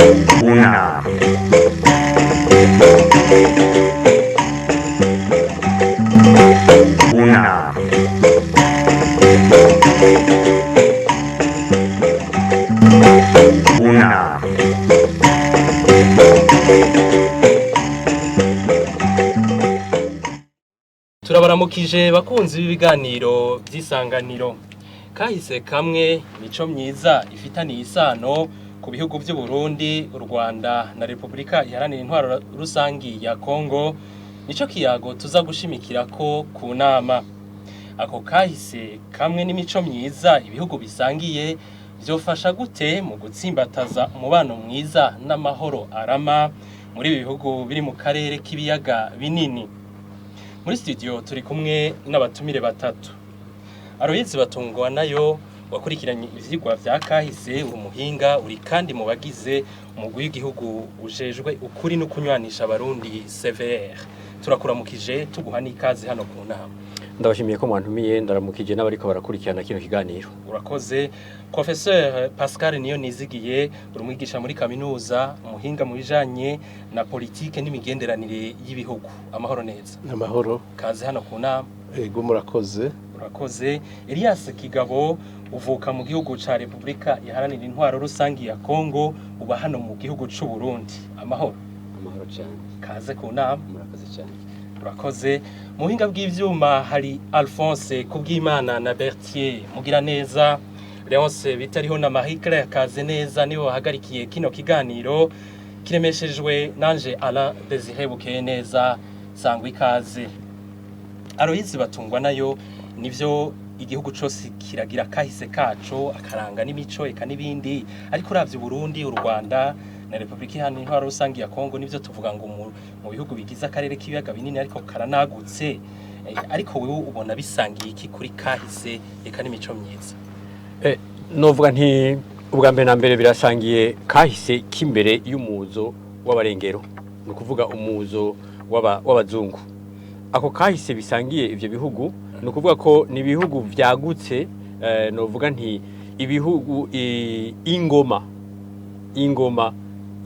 Una. Una. Una. Turabaramukije bakunzi b'ibiganiro by'isanganiro. Kahise kamwe mico myiza ifitaniye isano ku bihugu by'u Burundi, u Rwanda na Repubulika Iharanira Intwaro Rusangi ya Kongo, nico kiyago tuza gushimikirako ku nama. Ako kahise kamwe n'imico myiza ibihugu bisangiye vyofasha gute mu gutsimbataza umubano mwiza n'amahoro arama muri ibi bihugu biri mu karere k'ibiyaga binini. Muri studio turi kumwe n'abatumire batatu. Aroyizi batungwa nayo wakurikiranye ivyigwa vya kahise, umuhinga uri kandi mu bagize umugwi w'igihugu ujejwe ukuri no kunywanisha abarundi CVR. Turakuramukije tuguha n'ikaze hano ku nama. Ndabashimiye ko mwantumiye, ndaramukije n'abariko barakurikirana kino kiganiro. Urakoze. Professeur Pascal niyo nizigiye, uri umwigisha muri kaminuza, umuhinga mu bijanye na politike n'imigenderanire y'ibihugu. Amahoro neza. Amahoro. Kaze hano ku nama. Ego, murakoze. Urakoze. Elias Kigabo, uvuka mu gihugu ca Repubulika Iharanira Intwaro Rusangi ya Kongo, uba hano mu gihugu c'u Burundi. Amahoro. Amahoro cyane. Kaze ku nama. Murakoze cyane. Urakoze. Mu buhinga bw'ivyuma hari Alphonse Kubwimana na Bertier Mugiraneza, Leonce Bitariho na Marie Claire Kazeneza nibo bahagarikiye kino kiganiro kiremeshejwe nanje Alain Desire Bukeneza. Sangwa ikaze. Aloyizi batungwa nayo, nivyo igihugu cose kiragira kahise kaco, akaranga n'imico eka n'ibindi, ariko uravye Burundi, u Rwanda na Repubulika Iharanira Intwaro Rusangi ya Kongo, nivyo tuvuga ngo mu bihugu bigize akarere k'ibiyaga binini, ariko karanagutse. Ariko wewe ubona bisangiye iki kuri kahise eka n'imico myiza? Novuga nti ubwa mbere na mbere birasangiye kahise k'imbere y'umuzo w'abarengero, ni ukuvuga umuzo w'abazungu. Ako kahise bisangiye ivyo bihugu, ni ukuvuga ko ni ibihugu vyagutse. Novuga nti ibihugu ingoma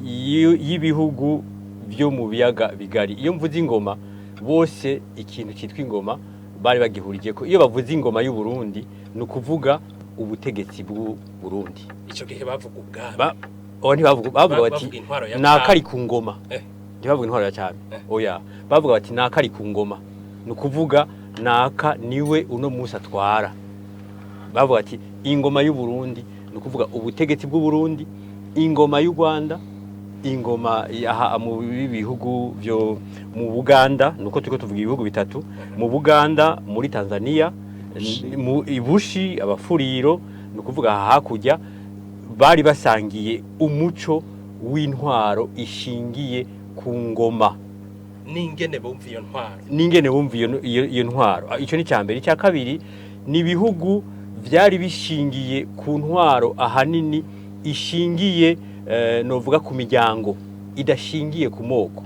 y'ibihugu byo mu biyaga bigari. Iyo mvuze ingoma, bose ikintu cyitwa ingoma bari bagihurije ko iyo bavuze ingoma y'u Burundi, ni ukuvuga ubutegetsi bw'u Burundi. Ico gihe bavuga ubwami? Oya, ntibavuga, bavuga bati Bavuga intwaro ya nakari ku ngoma. Ntibavuga intwaro ya cyami, oya, bavuga bati nakari ku ngoma, ni ukuvuga naka niwe uno munsi atwara. Bavuga ati ingoma y'u Burundi, ni ukuvuga ubutegetsi bw'u Burundi. Ingoma y'u Rwanda, ingoma aha mu bihugu byo mu Buganda, nuko turiko tuvuga ibihugu bitatu: mu Buganda, muri Tanzania, mu Ibushi, abafuriro, ni ukuvuga aha hakurya, bari basangiye umuco w'intwaro ishingiye ku ngoma. N'ingene bumva iyo ntwaro. N'ingene bumva iyo ntwaro. Ico ni mbere. Icya kabiri ni ibihugu vyari bishingiye ku ntwaro ahanini ishingiye, novuga ku miryango, idashingiye ku moko.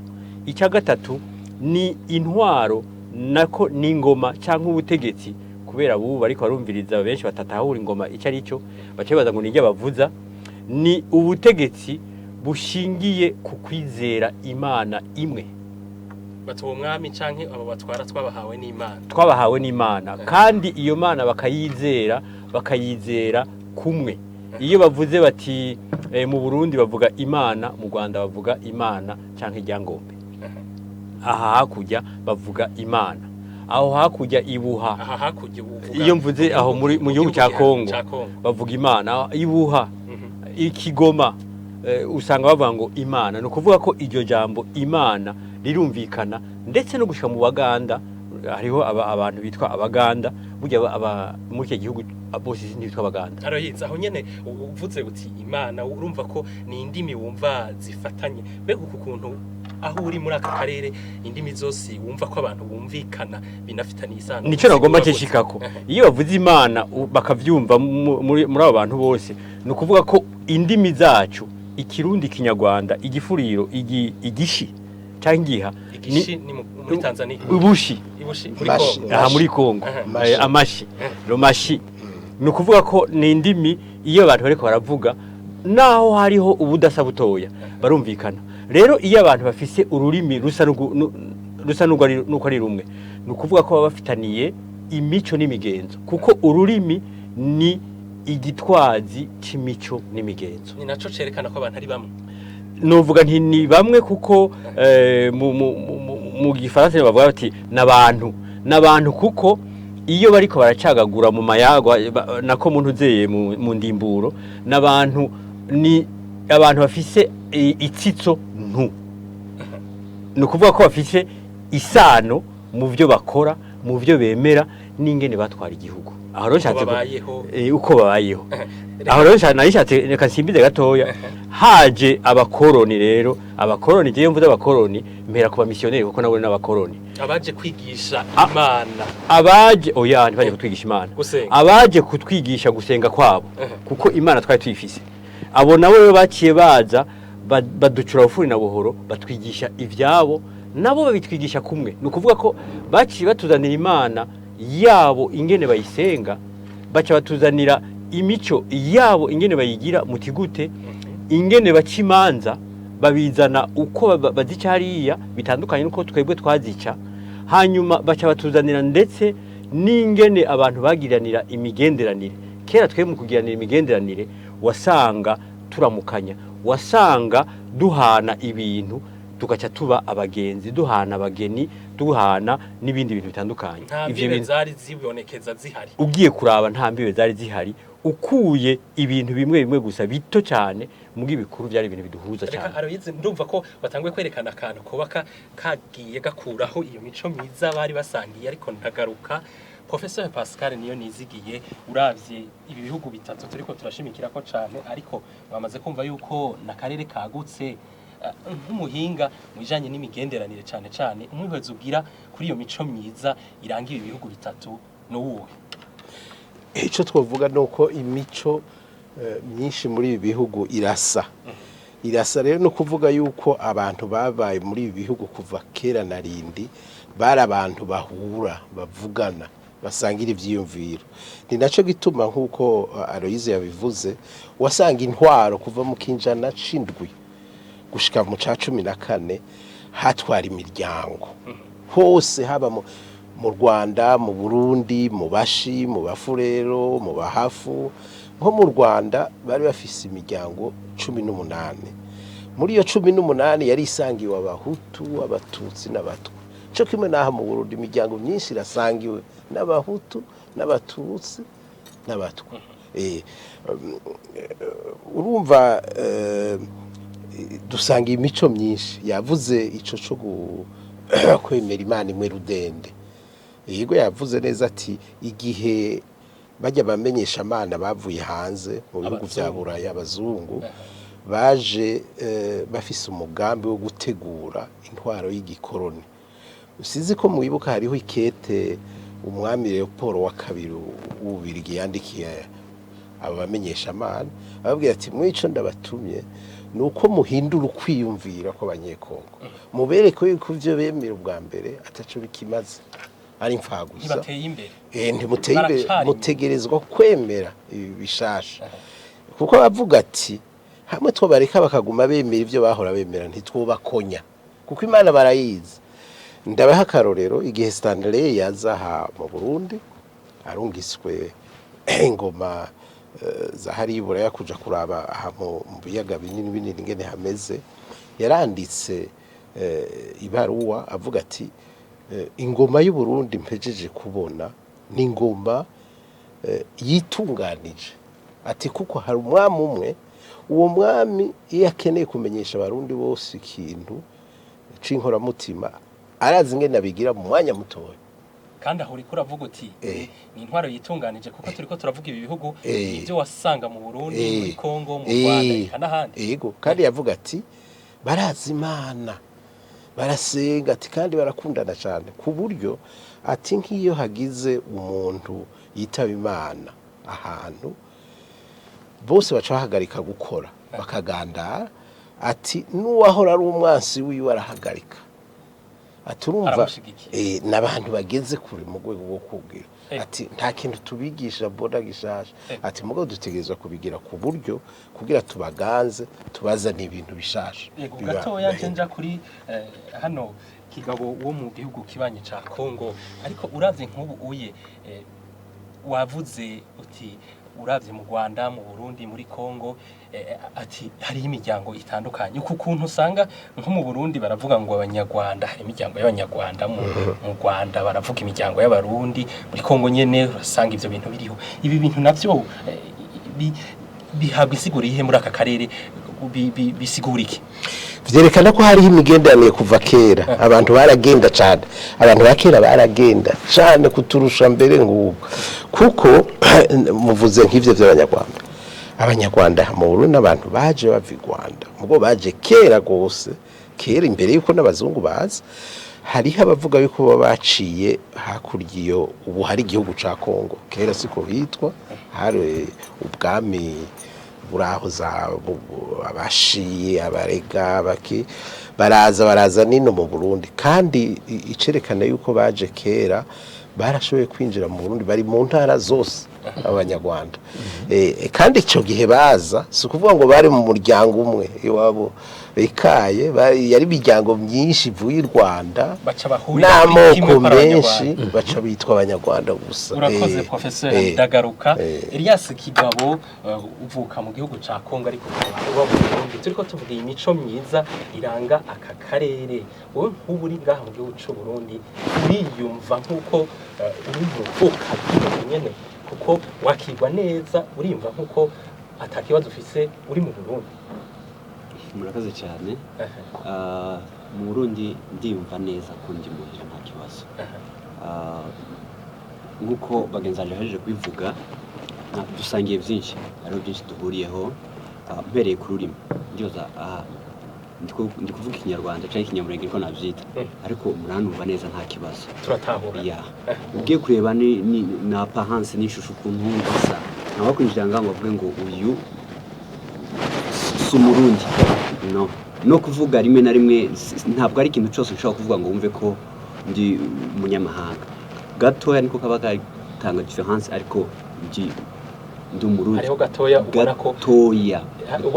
Icya gatatu ni intwaro, nako n'ingoma cyangwa ubutegetsi, kubera bubu bariko barumviriza benshi batatahura ingoma icyo ari cyo, baca bibaza ngo nijya bavuza. Ni ubutegetsi bushingiye ku kwizera Imana imwe. Bati uwo mwami canke abo batwara twabahawe n'Imana. Twabahawe n'Imana, kandi iyo Mana bakayizera, bakayizera kumwe. Iyo bavuze bati mu Burundi bavuga Imana, mu Rwanda bavuga Imana canke Iryangombe, aha hakurya bavuga Imana, aho hakurya ibuha. Aha hakurya uvuga? Iyo mvuze aho mu gihugu cya Kongo, ca Kongo. bavuga Imana ibuha. Ikigoma usanga bavuga ngo Imana. Ni ukuvuga ko iryo jambo Imana rirumvikana ndetse no gushika mu Baganda. Hariho abantu bitwa Abaganda burya muri icyo gihugu bose ntibitwa Abaganda. Aroyiza, aho nyene uvuze uti Imana, urumva ko ni indimi wumva zifatanye. Mbega uku kuntu aho uri muri aka karere indimi zose wumva ko abantu bumvikana binafitaniye isano? Nico nagomba Bisigura gute? nshikako. Iyo bavuze Imana bakavyumva muri abo bantu bose, ni ukuvuga ko indimi zacu, Ikirundi, Ikinyarwanda, Igifuriro, Igishi canke Igiha. Igishi ni muri Tanzania? Ibushi. Ibushi muri Mashi. Kongo. Aha muri Kongo. Mashi. Amashi, romashi, ni ukuvuga ko ni indimi iyo abantu bariko baravuga. Naho hariho ubudasa butoya, barumvikana. Rero iyo abantu bafise ururimi rusa rusa nuko ari rumwe, ni ukuvuga ko baba bafitaniye imico n'imigenzo, kuko ururimi ni igitwazi c'imico n'imigenzo. Ni naco cerekana ko abantu ari bamwe. Nuvuga nti ni bamwe, kuko mu gifaransa bavuga bati n'abantu n'abantu, kuko iyo bariko baracagagura mu mayagwa nako muntu uzeye mu ndimburo, n'abantu, ni abantu bafise itsitso ntu, ni ukuvuga ko bafise isano mu byo bakora, mu byo bemera n'ingene batwara igihugu. Aho rero uko nshatse babayeho. Uko babayeho. Aho rero narishatse, reka nsimbize gatoya. Haje abakoroni rero, abakoroni, jewe mvuze abakoroni mpera ku bamisiyoneri, kuko nabo n'abakoroni. Abaje kwigisha Imana. Abaje, oya, ntibaje kutwigisha Imana. Gusenga. Abaje kutwigisha gusenga kwabo, kuko Imana twari tuyifise. Abo nabo rero baciye baza baducura bufuni na buhoro, batwigisha ivyabo, nabo babitwigisha kumwe. Ni ukuvuga ko baciye batuzanira Imana yabo ingene bayisenga, baca batuzanira imico yabo ingene bayigira muti gute, ingene baca imanza, babizana uko bazica hariya, bitandukanye n'uko twebwe twazica. Hanyuma baca batuzanira ndetse n'ingene abantu bagiranira imigenderanire. Kera twebwe mu kugiranira imigenderanire wasanga turamukanya, wasanga duhana ibintu, tugaca tuba abagenzi, duhana abageni, duhana n'ibindi bintu bitandukanye. Nta Ivyo mbibe bintu zari zibonekeza zihari. Ugiye kuraba, nta mbibe zari zihari, ukuye ibintu bimwe bimwe gusa bito cyane. Mu bikuru byari ibintu biduhuza Reka cyane. Aloyize, ndumva ko batanguye kwerekana akantu koba kagiye gakuraho iyo mico myiza bari basangiye, ariko ndagaruka. Professeur Pascal niyo nizigiye, uravye ibi bihugu bitatu turiko turashimikira ko cane, ariko bamaze kumva yuko n'akarere kagutse, nk'umuhinga mu bijanye n'imigenderanire cane cane, umwihwezo ugira kuri iyo mico myiza iranga ibi bihugu bitatu n'uwuhe? Icyo twavuga ni uko imico myinshi muri ibi bihugu irasa, irasa. Rero no kuvuga yuko abantu babaye muri ibi bihugu kuva kera na rindi bari abantu bahura, bavugana, basangira ivyiyumviro. Ni naco gituma, nk'uko Aloyize yabivuze, wasanga intwaro kuva mu kinjana c'indwi gushika mu ca 14 hatwara imiryango hose, haba mu Rwanda, mu Burundi, mu Bashi, mu Bafurero, mu Bahafu. Nko mu Rwanda bari bafise imiryango 18. Muri iyo 18 yari isangiwe Abahutu, Abatutsi n'Abatwa. Cyo kimwe n'aha mu Burundi, imiryango myinshi irasangiwe n'Abahutu n'Abatutsi n'Abatwa. Urumva, dusanga imico myinshi. Yavuze ico co kwemera Imana imwe rudende. Yego, yavuze neza ati igihe bajya bamenyesha amana bavuye hanze mu bihugu vya Abazungu. Buraya, abazungu baje bafise umugambi wo gutegura intwaro y'igikoroni. Usizi ko mwibuka hariho ikete umwami Leopold wa kabiri w'Ububirigi yandikiye aba bamenyesha amana, ababwira ati: "Mwico ndabatumye ni uko muhindura ukwiyumvira kw'Abanyekongo, mubereke yuko ivyo bemera ubwa mbere ataco bikimaze, ari imfagusa." Ntibateye imbere. Ntimuteye imbere. Baracari inyuma. Mutegerezwa kwemera ibi bishasha, kuko bavuga ati hamwe twobareka bakaguma bemera ibyo bahora bemera, ntitwobakonya, kuko Imana barayizi. Ndabaha akarorero: igihe Stanley yaza aha mu Burundi, arungiswe ingoma za hariya Buraya kuja kuraba aha mu biyaga binini binini ingene hameze, yaranditse ibaruwa avuga ati: "Ingoma y'u Burundi mpejeje kubona ni ingoma yitunganije," ati kuko hari umwami umwe. Uwo mwami iyo akeneye kumenyesha Abarundi bose ikintu c'inkoramutima, arazi ingene abigira mu mwanya mutoya. Kandi aho uriko uravuga uti ni intwaro yitunganije, kuko turiko turavuga ibi bihugu, ibyo wasanga mu Burundi, muri Kongo, mu Rwanda, eka n'ahandi. Yego, kandi yavuga ati barazi Imana, barasenga, ati kandi barakundana cyane, ku buryo ati nk'iyo hagize umuntu yitaba Imana ahantu, bose baca bahagarika gukora, bakagandara, ati n'uwahora ari umwansi wiwe arahagarika. Aturumva Aramushigikiye. N'abantu bageze kure mu rwego rwo kubwira ati nta kintu tubigisha mbona gishasha, ati mugabo dutegerezwa kubigira ku buryo kugira tubaganze, tubazane ibintu bishasha. Yego, gatoya nje nja kuri hano Kigabo wo mu gihugu kibanye ca Kongo. Ariko uravye nk'ubu uye wavuze uti uravye mu Rwanda, mu Burundi, muri Kongo, ati hari imiryango itandukanye. Uku kuntu usanga nko mu Burundi baravuga ngo abanyarwanda, hari imiryango y'abanyarwanda, mu Rwanda baravuga imiryango y'abarundi, muri Kongo nyene urasanga ivyo bintu biriho. Ibi bintu navyo bihabwa insiguro iyihe muri aka karere? Bisigura iki? Vyerekana ko hariho imigenderanire kuva kera. Abantu baragenda cyane, abantu ba kera baragenda cyane kuturusha mbere ngubu, kuko muvuze nk'ivyo vy'abanyarwanda. Abanyarwanda mu Burundi abantu baje bava i Rwanda, mugo baje kera gose, kera imbere yuko n'abazungu baza. Hariho abavuga yuko baba baciye hakurya iyo ubu hari igihugu ca Kongo. Kera siko hitwa, hari ubwami buraho za abashiye, abarega, baki baraza nino mu Burundi. Kandi icerekana yuko baje kera, barashoboye kwinjira mu Burundi, bari mu ntara zose abanyarwanda. Kandi icyo gihe baza si ukuvuga ngo bari mu muryango umwe iwabo bikaye, yari imiryango myinshi ivuye i Rwanda baca bahurira kuri kimwe n'amoko ko ari menshi, abanyarwanda. Baca bitwa abanyarwanda gusa. Urakoze, professeur. Ndagaruka Elias Kigabo, uvuka mu gihugu ca Kongo ariko ukaba uba mu Burundi. Turiko tuvuga iyi mico myiza iranga aka karere. Wowe nk'ubu uri ngaha mu gihugu c'u Burundi, uriyumva nk'uko uri muvuka nyene, kuko wakirwa neza, uriyumva nk'uko ata kibazo ufise uri mu Burundi? Murakoze cyane. Mu Burundi ndiyumva neza ko ndi muhira, nta kibazo. Nk'uko bagenzi banjye bahejeje kubivuga, dusangiye byinshi, hariho byinshi duhuriyeho. Mpereye ku rurimi, ndibaza ndi kuvuga ikinyarwanda cyangwa ikinyamurenge niko nabyita, ariko muranumva neza nta kibazo. Turatahura. Ya, ugiye kureba ni na apparence n'ishusho ukuntu bisa, ntawe kwinjira ngaho ngo avuge ngo uyu si umurundi. No kuvuga rimwe na rimwe ntabwo ari ikintu cyose ushobora kuvuga ngo wumve ko ndi umunyamahanga. Gatoya niko kaba katanga différence, ariko ndi umurundi. Hariho gatoya ubona ko gatoya.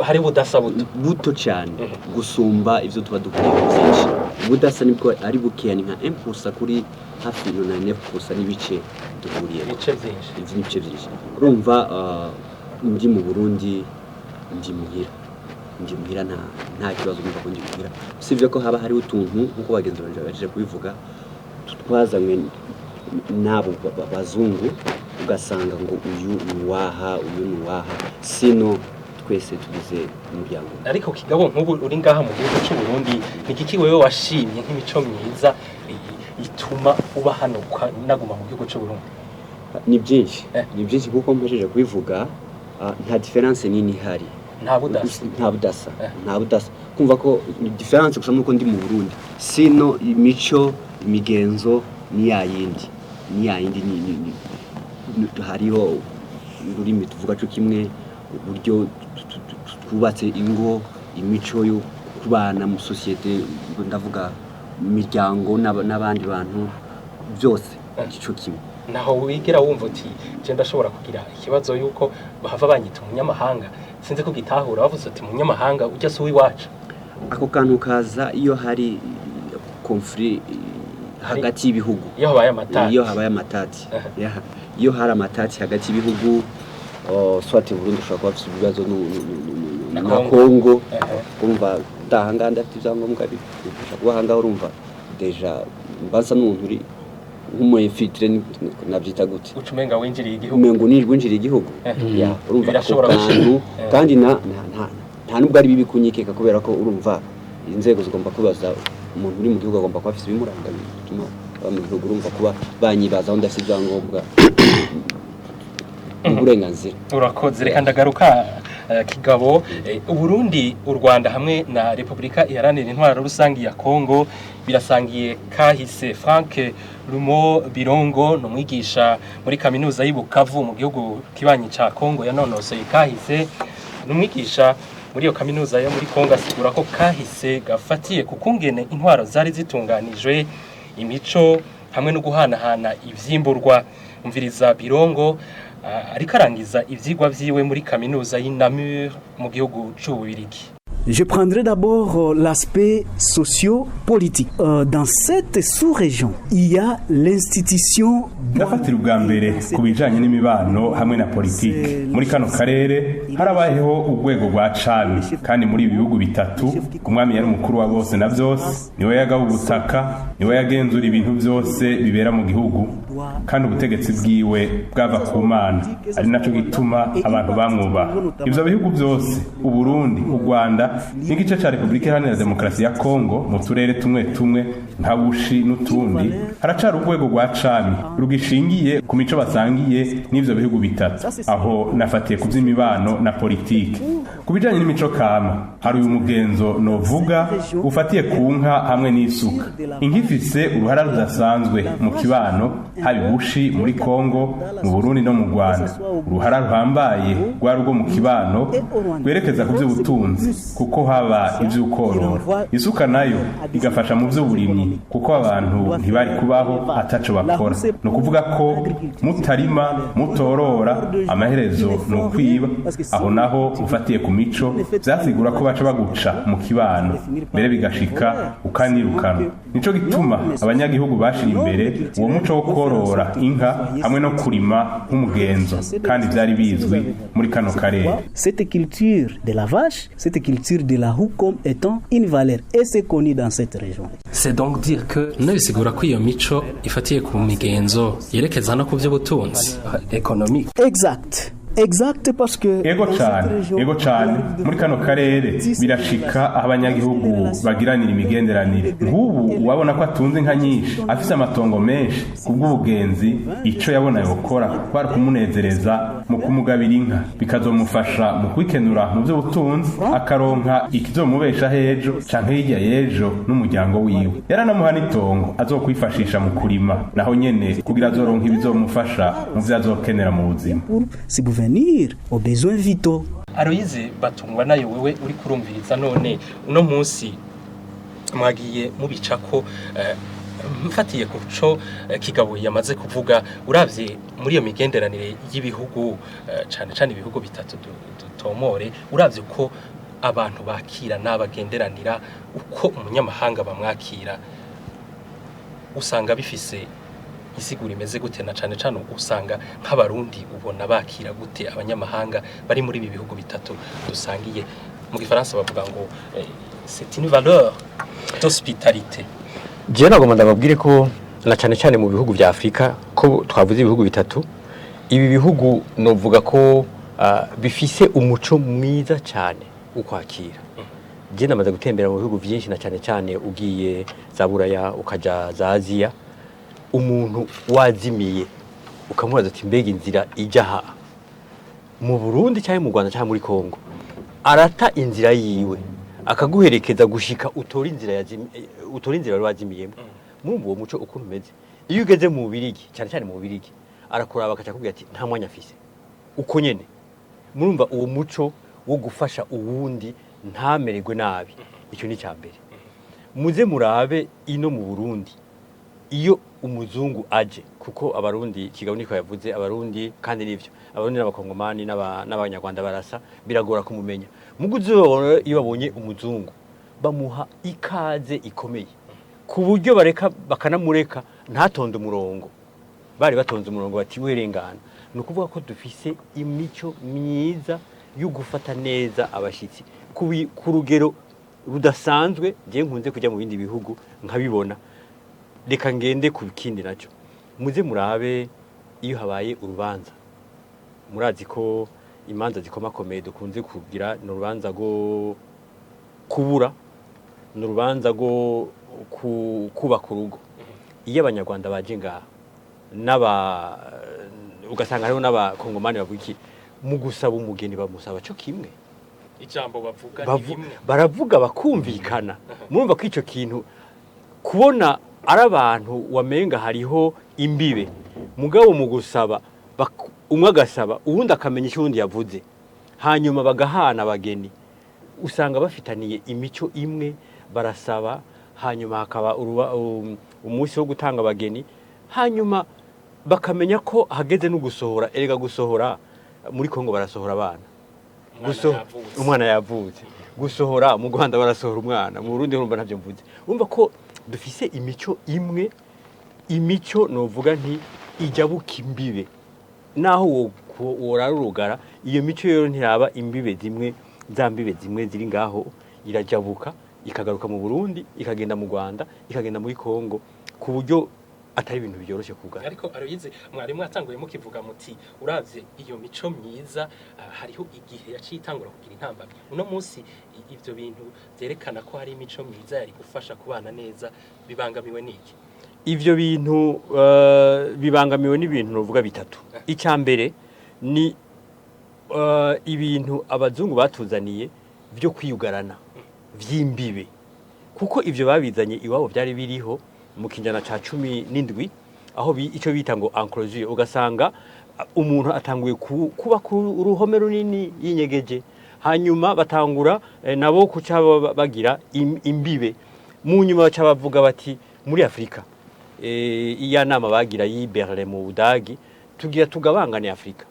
Hari budasa buto. Buto cyane gusumba ivyo tuba duhuriyeho byinshi. Ubudasa nibwo ari bukeya, ni nka 1% kuri hafi 99% n'ibice duhuriyeho. Ibice byinshi. Ivyo n'ibice byinshi. Urumva, ndi mu Burundi, ndi muhira, ndi muhira, nta kibazo numva ko ndi muhira, usibye ko haba hariho utuntu nk'uko bagenzi banje bahejeje kubivuga twazanywe n'abo bazungu, ugasanga ngo uyu ni uwaha, uyu ni uwaha, sino twese tugize umuryango umwe. Ariko Kigabo, nk'ubu uri ngaha mu gihugu cy'u Burundi, ni igiki wewe washimye nk'imico myiza ituma uba hano ukanaguma mu gihugu cy'u Burundi? Ni byinshi. Ni byinshi kuko mpejeje kubivuga, nta différence nini ihari. Nta budasa. Nta budasa. Nta budasa, kumva ko ni différence gusa nuko ndi mu Burundi, sino imico, imigenzo ni ya yindi, ni ya yindi, hariho ururimi tuvuga cyo kimwe, uburyo twubatse ingo, imico yo kubana mu société, ndavuga imiryango n'abandi bantu, byose ico kimwe. Naho wigira wumva uti je ndashobora kugira ikibazo yuko bahava banyita umunyamahanga? Sinzi ko gitahura, bavuze uti umunyamahanga ujya si uw'iwacu. Ako kantu kaza iyo hari conflit hagati y'ibihugu. Iyo habaye amatati. Iyo habaye amatati. Iyo hari amatati hagati y'ibihugu, soit Burundi ushobora kuba afite ibibazo Na na Congo. Congo. Urumva ndahangaha ndafite ibyangombwa bifasha kuba ahangaha, urumva déjà mbanza n'umuntu uri nk'umu infiltré, nabyita gute? Uca umenga winjiriye igihugu. Umengo ni winjiriye igihugu. Ya, urumva ako Birashobora kantu. gushika. Kandi nta nubwo ari bibi kunyikeka, kubera ko urumva inzego zigomba kubaza umuntu uri mu gihugu, agomba kuba afite ibimuranga bituma aba mu gihugu. Urumva kuba banyibazaho ndafite ibyangombwa ni uburenganzira. Urakoze. Reka ndagaruka Kigabo. Uburundi, u Rwanda hamwe na Repubulika Iharanira Intwaro Rusangi ya Kongo birasangiye kahise. Frank Rumo Birongo ni umwigisha muri kaminuza y'i Bukavu mu gihugu kibanyi ca Kongo, yanonosoye kahise, ni umwigisha. Muri iyo kaminuza yo muri Kongo asigura ko kahise gafatiye ku kungene intwaro zari zitunganijwe, imico hamwe no guhanahana ivyimburwa. Umviriza Birongo ariko arangiza ivyigwa vyiwe muri kaminuza y'i Namur mu gihugu c'Ububirigi. Je prendrai d'abord l'aspect socio-politique. Dans cette sous-région, il y a l'institution. Ndafatira ubwa mbere ku bijanye n'imibano hamwe na politike. Muri kano karere harabayeho urwego rwa cami, kandi muri ibi bihugu bitatu umwami yari umukuru wa bose na vyose. Niwe yagaba ubutaka, niwe yagenzura ibintu vyose bibera mu gihugu, kandi ubutegetsi bwiwe bwava ku Mana, ari naco gituma abantu bamwubaha. Ivyo bihugu vyose, Uburundi, u Rwanda n'igice ca Repubulika Iharanira Demokarasi ya Kongo mu turere tumwe tumwe nka Bushi n'utundi, haracari urwego rwa cami rugishingiye ku mico basangiye n'ivyo bihugu bitatu. Aho nafatiye ku vy'imibano na politike. Ku bijanye n'imico kama, hari uyu mugenzo novuga ufatiye ku nka hamwe n'isuka. Inka ifise uruhara rudasanzwe mu kibano, haba Ibushi muri Kongo, mu Burundi no mu Rwanda. Uruhara ruhambaye rwari urwo mu kibano rwerekeza ku vy'ubutunzi, kuko haba ivy'ukorora. Isuka nayo igafasha mu vy'uburimyi, kuko abantu ntibari kubaho ataco bakora. Ni ukuvuga ko mutarima, mutorora, amaherezo ni ukwiba. Aho naho ufatiye ku mico, vyasigura ko baca baguca mu kibano, mbere bigashika ukanirukana. Nico gituma abanyagihugu bashira imbere uwo muco wo korora inka hamwe no kurima nk'umugenzo, kandi vyari bizwi muri kano karere. Cette culture de la vache, cette culture de la houe comme étant une valeur, et c'est connu dans cette région. C'est donc dire que nabisigura ko iyo mico ifatiye ku migenzo yerekeza no ku by'ubutunzi économique. Exact. Exact, parce que Ego cane, ego cane. Muri kano karere birashika aho abanyagihugu bagiranira imigenderanire. Nk'ubu uwabona ko atunze inka nyinshi, afise amatongo menshi, kubw'ubugenzi ico yabona yokora kwari kumunezereza mu kumugabira inka, bikazomufasha mu kwikenura mu by'ubutunzi, akaronka ikizomubesha hejo canke hirya y'ejo n'umuryango wiwe. Yaranamuha n'itongo azokwifashisha mu kurima naho nyene, kugira azoronka ibizomufasha mu vyo azokenera mu buzima. Pour subvenir aux besoins vitaux. Aloyize Batungwa nayo, wewe uri kurumviriza none uno munsi mwagiye mubica ko mfatiye ku co Kigabo yamaze kuvuga, uravye muri iyo migenderanire y'ibihugu, cane cane ibihugu bitatu dutomore, uravye uko abantu bakira n'abagenderanira, uko umunyamahanga bamwakira, usanga bifise isigura imeze gute? Na cane cane usanga nk'Abarundi ubona bakira gute abanyamahanga bari muri ibi bihugu bitatu dusangiye? Mu gifaransa bavuga ngo c'est une valeur d'hospitalité. Jewe nagomba ndababwire ko na cyane cyane mu bihugu vya Afrika, ko twavuze ibihugu bitatu, ibi bihugu novuga ko bifise umuco mwiza cyane ukwakira. Je namaze gutembera mu bihugu vyinshi, na cyane cyane ugiye za Buraya, ukaja za Aziya, umuntu wazimiye ukamubaza ati: "Mbega inzira ijya aha mu Burundi cyangwa mu Rwanda cyangwa muri Kongo?" Arata inzira yiwe akaguherekeza gushika utora inzira utora inzira wari wazimiyemo. Murumva uwo muco ukuntu umeze. Iyo ugeze mu Bubirigi, cyane cyane mu Bubirigi, arakuraba akaca akubwira ati: "Nta mwanya afise." Uko nyene murumva uwo muco wo gufasha uwundi ntamererwe nabi. Icyo ni icya mbere. Muze murabe ino mu Burundi, iyo umuzungu aje, kuko Abarundi, Kigabo niko yavuze, Abarundi kandi nivyo, Abarundi n'Abakongomani n'Abanyarwanda barasa, biragora kumumenya. Muguzi iyo babonye umuzungu bamuha ikaze ikomeye, ku buryo bareka bakanamureka ntatonde umurongo. Bari batonze umurongo bati: "Werengana." Ni ukuvuga ko dufise imico myiza yo gufata neza abashyitsi ku rugero rudasanzwe. Njye nkunze kujya mu bindi bihugu nkabibona. Reka ngende ku kindi nacyo. Muze murabe iyo habaye urubanza. Murazi ko imanza zikomakomeye dukunze kugira ni urubanza rwo kubura, ni urubanza rwo kubaka urugo. Iyo Abanyarwanda baje ngaha n'aba, ugasanga hariho n'Abakongomani, bavuga iki mu gusaba umugeni? Bamusaba cyo kimwe. Ijambo bavuga ni rimwe. Baravuga bakumvikana. Murumva ko icyo kintu kubona ari abantu wamenga hariho imbibe, mugabo mu gusaba umwe agasaba, uwundi akamenya icyo uwundi yavuze, hanyuma bagahana abageni. Usanga bafitaniye imico imwe, barasaba, hanyuma hakaba umunsi wo gutanga abageni, hanyuma bakamenya ko hageze no gusohora. Erega gusohora muri Kongo barasohora abana. Umwana yavutse. Umwana yavutse. Gusohora mu Rwanda barasohora umwana, mu Burundi urumva ntavyo mvuze. Urumva ko dufise imico imwe, imico novuga nti ijabuka imbibe naho worara urugara. Iyo mico rero ntiraba imbibe zimwe, za mbibe zimwe ziri ngaho, irajabuka ikagaruka mu Burundi, ikagenda mu Rwanda, ikagenda muri Kongo, ku buryo atari ibintu byoroshye kugana. Ariko Aloyize, mwari mwatanguye mukivuga muti uravye iyo mico myiza, hariho igihe yaciye itangura kugira intambamyi. Uno munsi ivyo bintu vyerekana ko hari imico myiza yari gufasha kubana neza bibangamiwe n'iki? Ivyo bintu bibangamiwe n'ibintu novuga bitatu. Icya mbere ni ibintu abazungu batuzaniye byo kwiyugarana vy'imbibe, kuko ivyo babizanye iwabo byari biriho mu kinjana ca 17, aho ico bita ngo enclosure. Ugasanga umuntu atanguye kuba ku uruhome runini yinyegeje, hanyuma batangura nabo kuca bagira imbibe. Mu nyuma baca bavuga bati muri Afrika, iya nama bagira y'i Berlin mu Budagi, tugira tugabangane Afrika.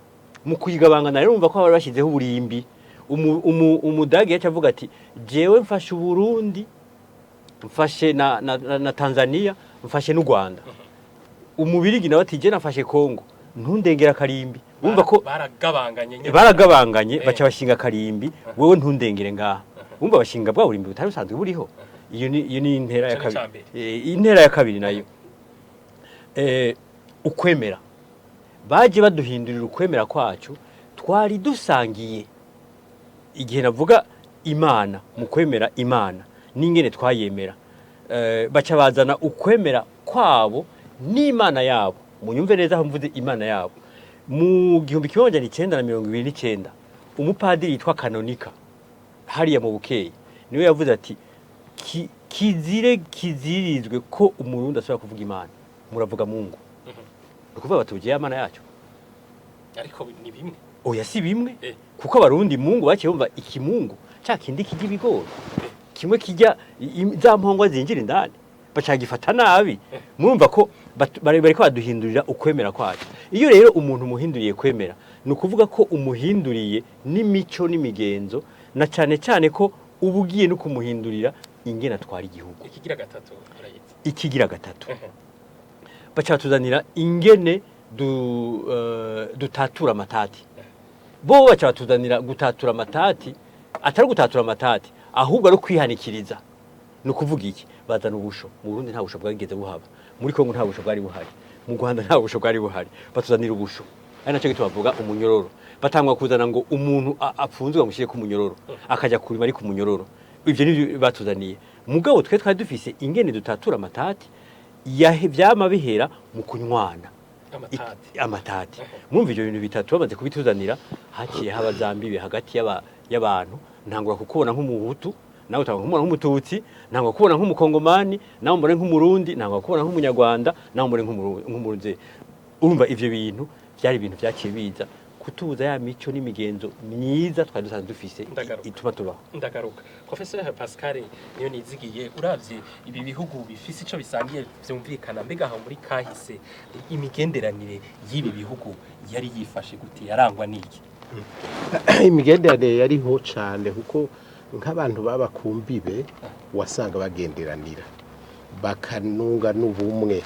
Mu kuyigabangana rero, urumva ko bari bashyizeho uburimbi. Umudagi yaca avuga ati jewe mfashe Uburundi, mfashe na Tanzania, mfashe n'u Rwanda. Umubirigi nawe ati je nafashe Kongo, ntundengera karimbi. Urumva ko Baragabanganye nyene. Baragabanganye, baca bashinga karimbi, wewe ntundengere ngaha. Urumva bashinga bwa burimbi butari busanzwe buriho. Iyo ni intera ya Ico ni kabiri. icambere. Intera ya kabiri nayo, ukwemera. Baje baduhindurira ukwemera kwacu twari dusangiye. Igihe navuga Imana, mu kwemera Imana n'ingene twayemera, baca bazana ukwemera kwabo n'Imana yabo. Munyumve neza aho mvuze Imana yabo. Mu 1929, umupadiri yitwa Kanonika hariya mu Bukeye niwe yavuze ati kizire kizirizwe ko Umurundi asubira kuvuga Imana, muravuga Mungu. Ni ukuvuga batugiye Imana yacu. Ariko ni bimwe. Oya, si bimwe. Kuko Abarundi Mungu baciye bumva ikimungu ca kindi kirya ibigori, kimwe kijya za mpongwa zinjira indani, bacagifata nabi. Murumva ko bariko baduhindurira ukwemera kwacu. Iyo rero umuntu umuhinduriye kwemera, ni ukuvuga ko umuhinduriye n'imico n'imigenzo, na cane cane ko uba ugiye no kumuhindurira ingene atwara igihugu. Ikigira gatatu, Aloyize? Ikigira gatatu, baca batuzanira ingene dutatura amatati. Bo baca batuzanira gutatura amatati, atari gutatura amatati ahubwo ari ukwihanikiriza. Ni ukuvuga iki? Bazana ubusho. Mu Burundi nta busho bwageze buhaba, muri Kongo nta busho bwari buhari, mu Rwanda nta busho bwari buhari. Batuzanira ubusho, ari nacyo gituma bavuga umunyororo. Batangwa kuzana ngo umuntu apfunzwe bamushyire ku munyororo, akajya kurima ari ku munyororo. Ivyo nivyo batuzaniye. Mugabo twe twari dufise ingene dutatura amatati vyama bihera mu kunywana. Amatati. Amatati. Mwumva ivyo bintu bitatu bamaze kubituzanira, haciye haba za mbibe hagati y'abantu. Ntangura kukubona nk'Umuhutu, nawe utangura kumubona nk'Umututsi, ntangura kubona nk'Umukongomani, nawe mbone nk'Umurundi, ntangura kubona nk'Umunyarwanda, nawe mbone nk'Umurundi. Urumva ivyo bintu byari ibintu vyaciye biza kutuza ya mico n'imigenzo myiza twari dusanzwe dufise Ndagaruka. ituma tubaho. Ndagaruka. Professeur Pascal niyo nizigiye, uravye ibi bihugu bifise ico bisangiye vyumvikana, mbega aho muri kahise imigenderanire y'ibi bihugu yari yifashe gute? Yarangwa n'iki? Imigenderanire yariho cyane, kuko nk'abantu baba ku mbibe wasanga bagenderanira, bakanunga n'ubumwe.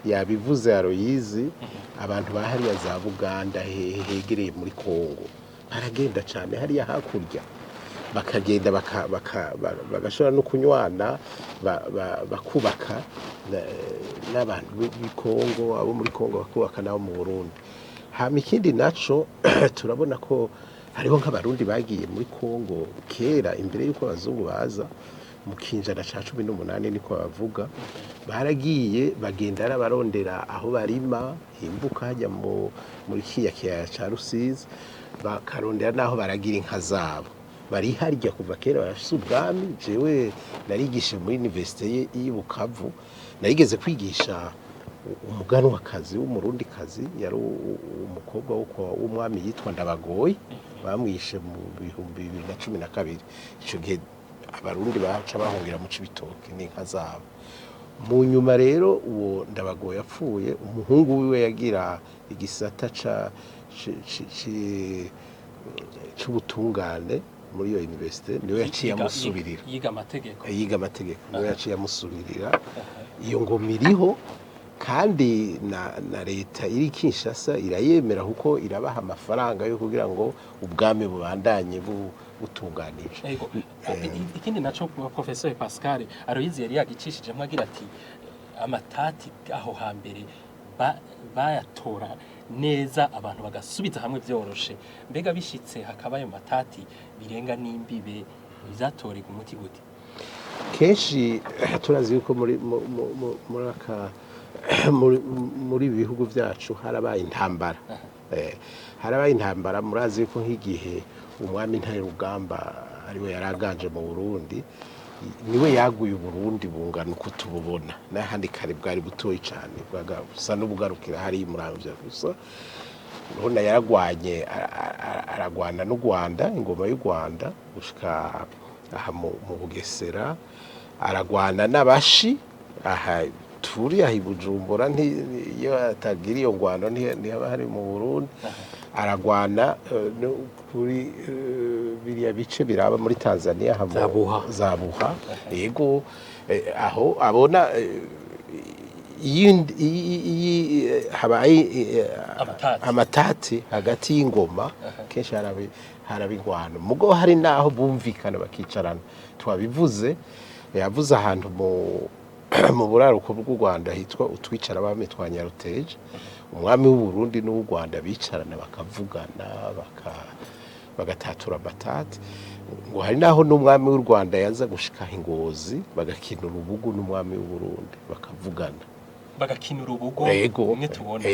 Yabivuze Aloyizi, abantu ba hariya za Buganda hehe hegereye muri Kongo baragenda cyane hariya hakurya, bakagenda bagashobora no kunywana, bakubaka n'abantu b'i Kongo, abo muri Kongo bakubaka n'abo mu Burundi. Hama ikindi naco, turabona ko hariho nk'Abarundi bagiye muri Kongo kera imbere y'uko abazungu baza, mu kinjana ca 18 niko bavuga. Baragiye bagenda barondera aho barima himbuka hajya muri kiriya kiyaya ca Rusizi, bakarondera n'aho baragira inka zabo. Bari harya kuva kera, barafise ubwami. Jewe narigishije muri université y'i Bukavu, narigeze kwigisha Umuganwakazi w'umurundikazi yari umukobwa w'umwami yitwa Ndabagoyi, bamwishe mu 2012. Icyo gihe Abarundi baca bahungira mu Cibitoke n'inka zabo. Mu nyuma rero uwo Ndabagoyi yapfuye, umuhungu wiwe yagira igisata c'ubutungane muri iyo université, niwe yaciye amusubirira. Yiga amategeko. Yiga amategeko, niwe yaciye amusubirira. Iyo ngoma iriho, kandi na leta iri Kinshasa irayemera, kuko irabaha amafaranga yo kugira ngo ubwami bubandanye butunganije. Ego. Ikindi naco, Professeur Pascal Aloyizi yari yagicishijemo agira ati amatati aho hambere bayatora neza, abantu bagasubiza hamwe vyoroshe. Mbega bishitse hakaba ayo matati birenga n'imbibe, bizatorerwa umuti gute? Kenshi turazi yuko muri mu- mu- mu- muri aka muri muri ibi bihugu byacu harabaye intambara. Harabaye intambara. Murazi yuko nk'igihe umwami Ntare Rugamba ariwe yaraganje mu Burundi, niwe yaguye Uburundi bungana uko tububona, n'ahandi kare bwari butoyi cyane, busa n'ubugarukira hari Muramvya gusa. Urabona yaragwanye, aragwana n'u Rwanda, ingoma y'u Rwanda gushika aha mu Bugesera, aragwana n'abashi aha turi, aha i Bujumbura. Iyo atagira iyo ngwano ntihaba hari mu Burundi. Aragwana no kuri biriya bice biraba muri Tanzania aha Za Buha. Za Buha, yego. Aho abona iyo habaye Amatati. Amatati hagati y'ingoma, kenshi haraba ingwano. Mugo hari naho bumvikana bakicarana. Twabivuze, yavuze ahantu mu buraruko bw'u Rwanda hitwa utwicara bami twa Nyaruteje, umwami w'u Burundi n'uw'u Rwanda bicarana bakavugana, bagatatura amatati. Ngo hari naho n'umwami w'u Rwanda yaza gushika i Ngozi, bagakina urubugu n'umwami w'u Burundi bakavugana. Bagakina urubugo? Ego. Umwe tubona.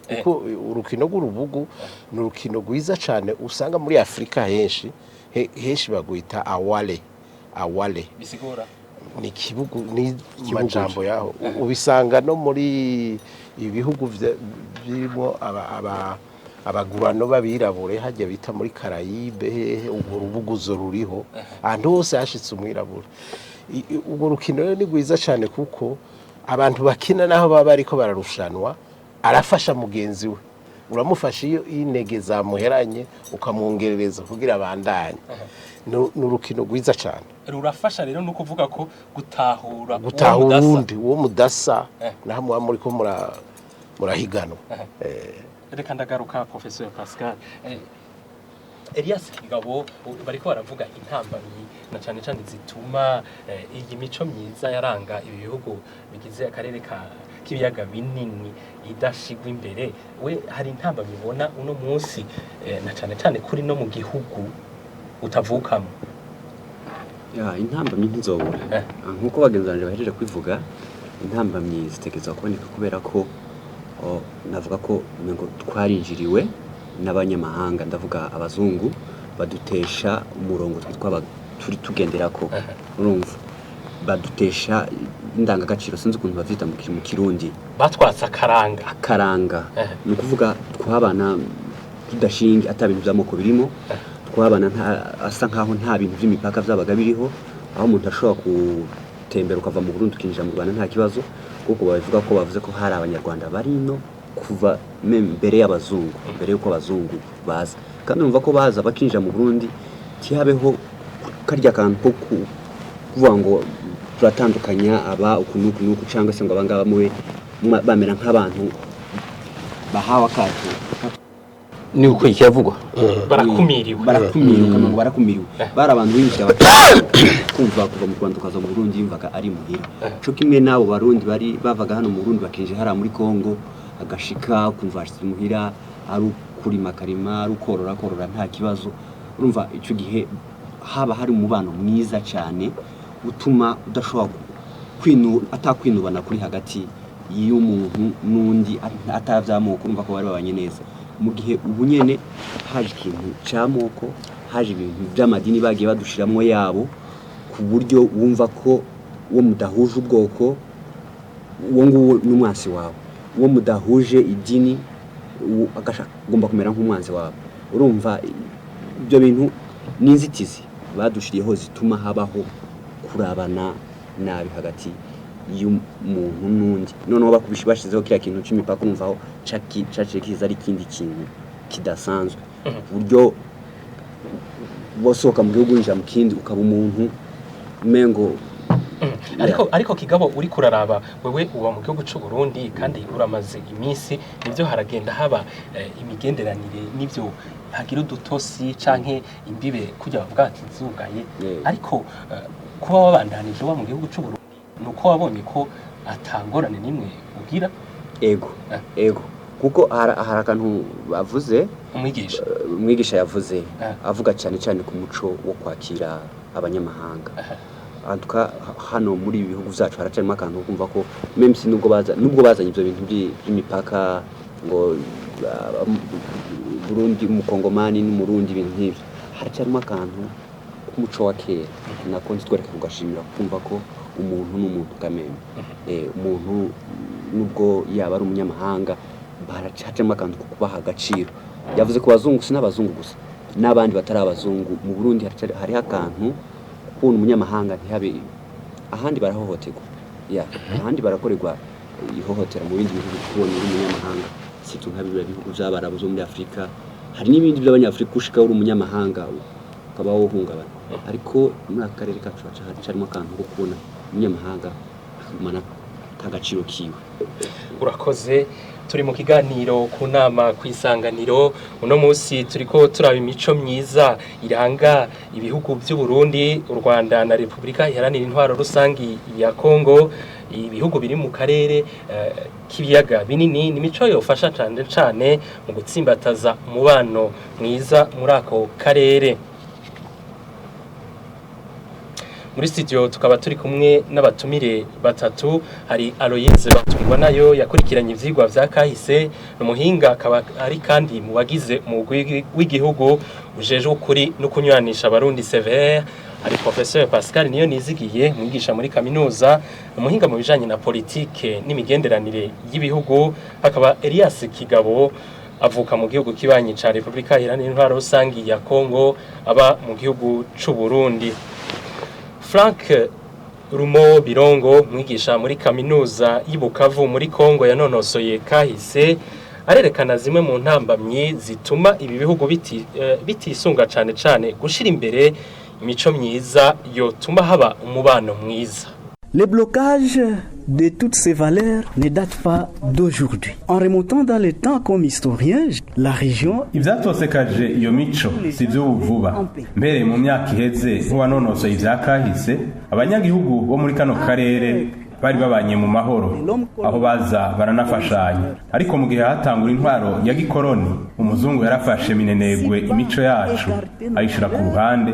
Kuko urukino rw'urubugu ni urukino rwiza cyane, usanga muri Afurika henshi, henshi bagwita awale awale. Bisigura? Ni ikibugu, ni majambo yaho. Ubisanga no muri ibihugu birimo abagurano b'abirabure, hajya bita muri Karayibe hehe, urwo rubuguzo ruriho ahantu hose hashitse umwirabure. Urwo rukino rero ni rwiza cyane, kuko abantu bakina naho baba bariko bararushanwa, arafasha mugenzi we. Uramufasha iyo intege zamuheranye, ukamwongerereza kugira abandanye. Ni urukino rwiza cyane. Rurafasha rero no kuvuga ko gutahura uwo gutahura mudasa. Uwundi uwo mudasa, naho muba muriko murahiganwa. Reka ndagaruka, Professeur Pascal. Elias Kigabo, bariko baravuga intambamyi na cane cane zituma iyi mico myiza yaranga ibi bihugu bigize akarere ka k'ibiyaga binini idashigwa imbere. We hari intambamyi ubona uno munsi, na cane cane kuri no mu gihugu utavukamo? Ya, intambamyi ntizobura. Nkuko bagenzi banje bahejeje kwivuga, intambamyi zitegerezwa kuboneka, kubera ko navuga ko umengo twarinjiriwe n'abanyamahanga, ndavuga abazungu, badutesha umurongo twitwa turi tugenderako. Urumva badutesha indangagaciro, sinzi ukuntu bavyita mu Kirundi. Batwatse akaranga. Akaranga. Ni ukuvuga twabana tudashinga, ata bintu by'amoko birimo. Twabana asa nkaho nta bintu by'imipaka byabaga biriho, aho umuntu ashobora gutembera ukava mu Burundi ukinjira mu Rwanda nta kibazo, kuko babivuga ko bavuze ko hari Abanyarwanda bari ino kuva mbere y'abazungu, mbere y'uko abazungu baza. Kandi urumva ko baza bakinjira mu Burundi, ntihabeho karya kantu ko kuvuga ngo turatandukanya aba uku n'uku n'uku, cyangwa se ngo abangaba mube bamera nk'abantu bahawe akato. Ni uko kiravugwa. Barakumiriwe. Barakumiriwe, ukamenya ngo barakumiriwe. Bari abantu binjira kumva kuva mu Rwanda ukaza mu Burundi yumvaga ari muhira, co kimwe n'abo Barundi bari bavaga hano mu Burundi bakinjira hariya muri Kongo, agashika ukumva hashitse muhira, ari ukurima akarima, ari ukorora korora, nta kibazo. Urumva ico gihe haba hari umubano mwiza cyane, utuma udashobora atakwinubana kuri hagati y'umuntu n'undi, atavyamoko. Urumva ko bari babanye neza. Mu gihe ubu nyene haje ikintu c'amoko, haje ibintu by'amadini bagiye badushiramwo yabo, ku buryo wumva ko uwo mudahuje ubwoko Uwo nguwo ni umwansi wawe. Uwo mudahuje idini agomba kumera nk'umwanzi wawe. Urumva ibyo bintu ni inzitizi badushiriyeho zituma habaho kurabana nabi hagati y'umuntu n'undi. Noneho bakubishe bashyizeho kiriya kintu cy'imipaka, urumva aho caciye kiza ari ikindi kintu kidasanzwe, ku buryo wasohoka mu gihugu winjira mu kindi ukaba umuntu umengo. Ariko Kigabo, uri kuraraba wewe uba mu gihugu c'u Burundi kandi uramaze iminsi, nivyo haragenda haba imigenderanire, nivyo hagira udutosi canke imbibe kujya bavuga ati zugaye, ariko kuba wabandanije uba mu gihugu c'u Burundi nuko wabonye ko atangorane nimwe ugira? Ego. Ego, kuko hari akantu bavuze. Umwigisha. Umwigisha yavuze, avuga cyane cyane ku muco wo kwakira abanyamahanga. Antuka hano muri ibi bihugu byacu haracarimo akantu ko kumva ko même si nubwo bazanye ibyo bintu by'imipaka ngo Burundi, umukongomani n'umurundi, ibintu nk'ibyo, haracarimo akantu k'umuco wa kera nako ntitwereka kugashimira, kumva ko umuntu n'umuntu kameme, umuntu nubwo yaba ari umunyamahanga baracacamo akantu ko kubaha agaciro. Yavuze ku bazungu, si n'abazungu gusa, n'abandi batari abazungu. Mu Burundi hariho akantu kubona umunyamahanga ntihabe. Ahandi barahohoterwa, ya ahandi barakorerwa ihohotera mu bindi bihugu kubona uri umunyamahanga, surtout nka biriya bihugu by'abarabu zo muri Afurika. Hari n'ibindi by'abanyafurika ushika uri umunyamahanga ukaba wohungabana, ariko muri aka karere kacu haca harimo akantu ko kubona umunyamahanga akagumana k'agaciro kiwe. Urakoze. Turi mu kiganiro ku nama ku Isanganiro. Uno munsi turiko turaba imico myiza iranga ibihugu by'u Burundi, u Rwanda na Repubulika Iharanira Intwaro Rusangi ya Kongo, ibihugu biri mu karere k'ibiyaga binini. Ni imico yofasha cane cane mu gutsimbataza umubano mwiza muri ako karere. Muri studio tukaba turi kumwe n'abatumire batatu. Hari Aloyize Batungwa nayo yakurikiranye ivyigwa vya kahise, umuhinga, akaba ari kandi mu bagize umugwi w'igihugu ujejwe ukuri no kunywanisha abarundi, CVR. Hari Professeur Pascal Niyo Nizigiye, mwigisha muri kaminuza, umuhinga mu bijanye na politike n'imigenderanire y'ibihugu. Hakaba Elias Kigabo, avuka mu gihugu kibanyi ca Repubulika Iharanira Intwaro Rusangi ya Kongo, aba mu gihugu c'u Burundi. Frank Rumo Birongo, mwigisha muri kaminuza y'i Bukavu muri Kongo, yanonosoye kahise, arerekana zimwe mu ntambamyi zituma ibi bihugu bitisunga cane cane gushira imbere imico myiza yotuma haba umubano mwiza. Les blocages de toutes ces valeurs ne datent pas d'aujourd'hui. En remontant dans le temps comme historien, la région Ivyatosekaje iyo mico si ivy'ubu vuba. Mbereye mu myaka iheze, nk'uwanonosoye ivya kahise, abanyagihugu bo muri kano karere bari babanye mu mahoro, aho baza baranafashanya. Ariko mu gihe hatangura intwaro ya gikoroni, umuzungu yarafashe minenegwe imico yacu ayishira ku ruhande,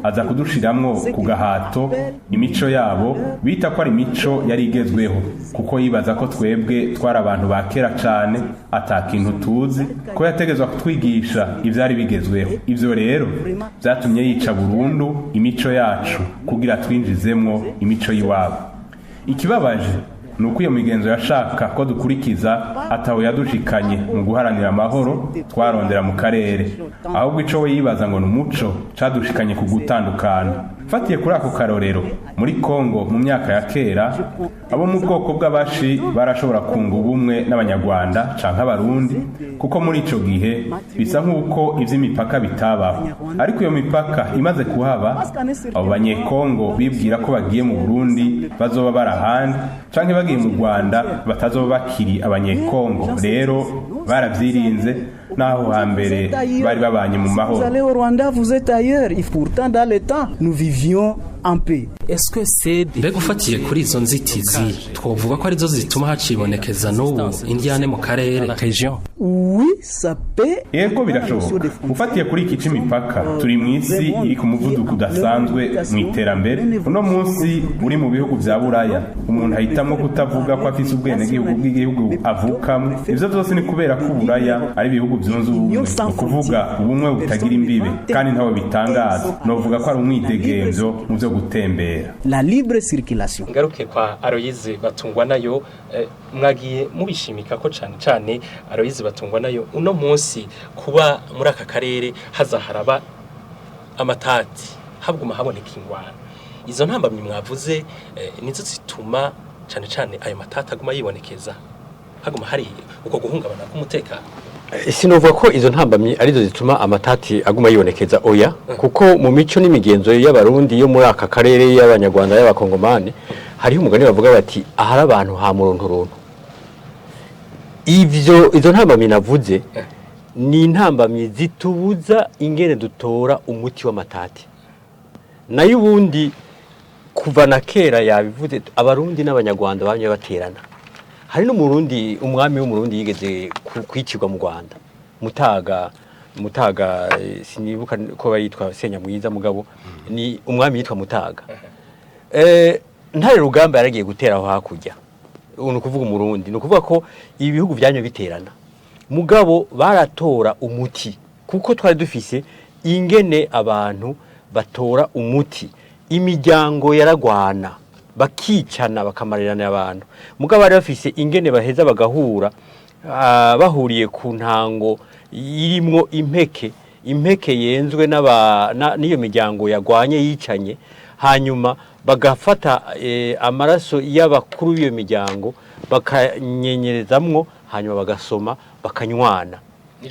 aza kudushiramwo ku gahato imico yabo bita ko ari imico yari igezweho, kuko yibaza ko twebwe twari abantu ba kera cane ata kintu tuzi, ko yategezwa kutwigisha ivyari bigezweho. Ivyo rero vyatumye yica burundu imico yacu kugira twinjizemwo imico y'iwabo. Ikibabaje ni uko iyo migenzo yashaka ko dukurikiza ataho yadushikanye mu guharanira amahoro twarondera mu karere, ahubwo ico we yibaza ngo ni umuco cadushikanye ku gutandukana. Fatiye kuri ako karorero, muri Kongo mu myaka ya kera, abo mu bwoko bw'abashi barashobora kunga ubumwe n'abanyarwanda canke abarundi, kuko muri ico gihe bisa nk'uko ivy'imipaka bitabaho. Ariko iyo mipaka imaze kuhaba, abo banyekongo bibwira ko bagiye mu Burundi bazoba bari ahandi, canke bagiye mu Rwanda batazoba bakiri abanyekongo. Rero baravyirinze, naho hambere bari babanye mu Vous mahoro. allez au Rwanda, vous êtes ailleurs. Et pourtant, dans le temps, nous vivions en paix. Mbega ufatiye kuri izo nzitizi, twovuga ko arizo zituma hacibonekeza n'ubu indyane mu karere? Oui, ça peut. Yego, birashoboka. Ufatiye kuri iki c'imipaka, turi mu isi iri ku muvuduko udasanzwe mu iterambere. Uno munsi uri mu bihugu vya Buraya, umuntu ahitamwo kutavuga ko afise ubwenegihugu bw'igihugu avukamwo. Ivyo vyose ni kubera ko Uburaya ari ibihugu vyunze ubumwe, ni ukuvuga ubumwe butagira imbibe, kandi ntawe bitangaza. Novuga ko ari umwidegemvyo mu vyo gutembera. La libre circulation. Ngaruke kwa Aloyize Batungwa nayo, mwagiye mubishimika ko cane cane Aloyize Batungwa nayo uno munsi kuba muri aka karere haza haraba amatati, habwuma haboneka ingwano. Izo ntambamyi mwavuze nizo zituma cane cane ayo matati aguma yibonekeza, haguma hari uko guhungabana k'umutekano. Sinovuga ko izo ntambamyi arizo zituma amatati aguma yibonekeza, oya, kuko mu mico n'imigenzo y'Abarundi yo muri aka karere, y'Abanyarwanda, y'Abakongomani, hariho umugani bavuga bati: "Ahari abantu ha murunturuntu." Ivyo izo ntambamyi navuze ni intambamyi zitubuza ingene dutora umuti w'amatati. Nayo ubundi kuva na kera, yabivuze, Abarundi n'Abanyarwanda bamye baterana. Hari n'Umurundi, umwami w'Umurundi yigeze kwicirwa mu Rwanda, Mutaga, sinibuka ko yitwa Senyamwiza, mugabo ni umwami yitwa Mutaga. Ntare Rugamba yaragiye gutera aho hakurya, ni ukuvuga Umurundi. Ni ukuvuga ko ibihugu byanyu biterana, mugabo baratora umuti, kuko twari dufise ingene abantu batora umuti. Imiryango yaragwana, bakicana, bakamarirana abantu, mugabo bari bafise ingene baheza bagahura, bahuriye ku ntango irimwo impeke, impeke yenzwe n'iyo miryango yagwanye yicanye, hanyuma bagafata amaraso y'abakuru b'iyo miryango bakanyenyerezamwo, hanyuma bagasoma, bakanywana.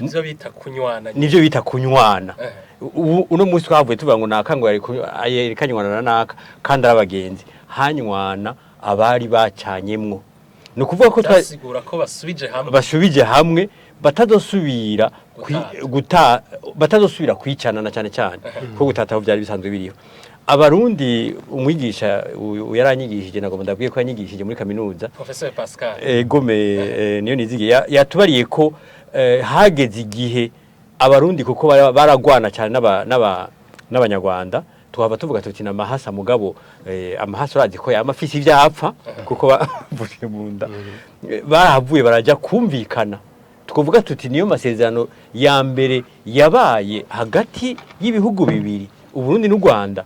Nivyo bita kunywana. Nivyo bita kunywana. Ubu uno munsi twavuye tuvuga ngo naka ngo yari kanywana na naka kandi ari abagenzi, hanywana abari bacanyemwo. Ni ukuvuga ko Byasigura ko basubije hamwe. Basubije hamwe, batazosubira batazosubira kwicana, na cyane cyane ko gutata aho byari bisanzwe biriho. Abarundi, umwigisha uyu yaranyigishije, nagomba ndabwiye ko yanyigishije muri kaminuza. Professeur Pascal. Gome niyo nizigiye yatubariye ko hageze igihe Abarundi, kuko baragwana cyane n'Abanyarwanda, tuhava tuvuga tuti na mahasa, mugabo amahasa urazi ko yama afise ivyapfa kuko bavuye mu nda. Barahavuye barajya kumvikana. Tukuvuga tuti niyo masezerano ya mbere yabaye hagati y'ibihugu bibiri, Uburundi n'u Rwanda.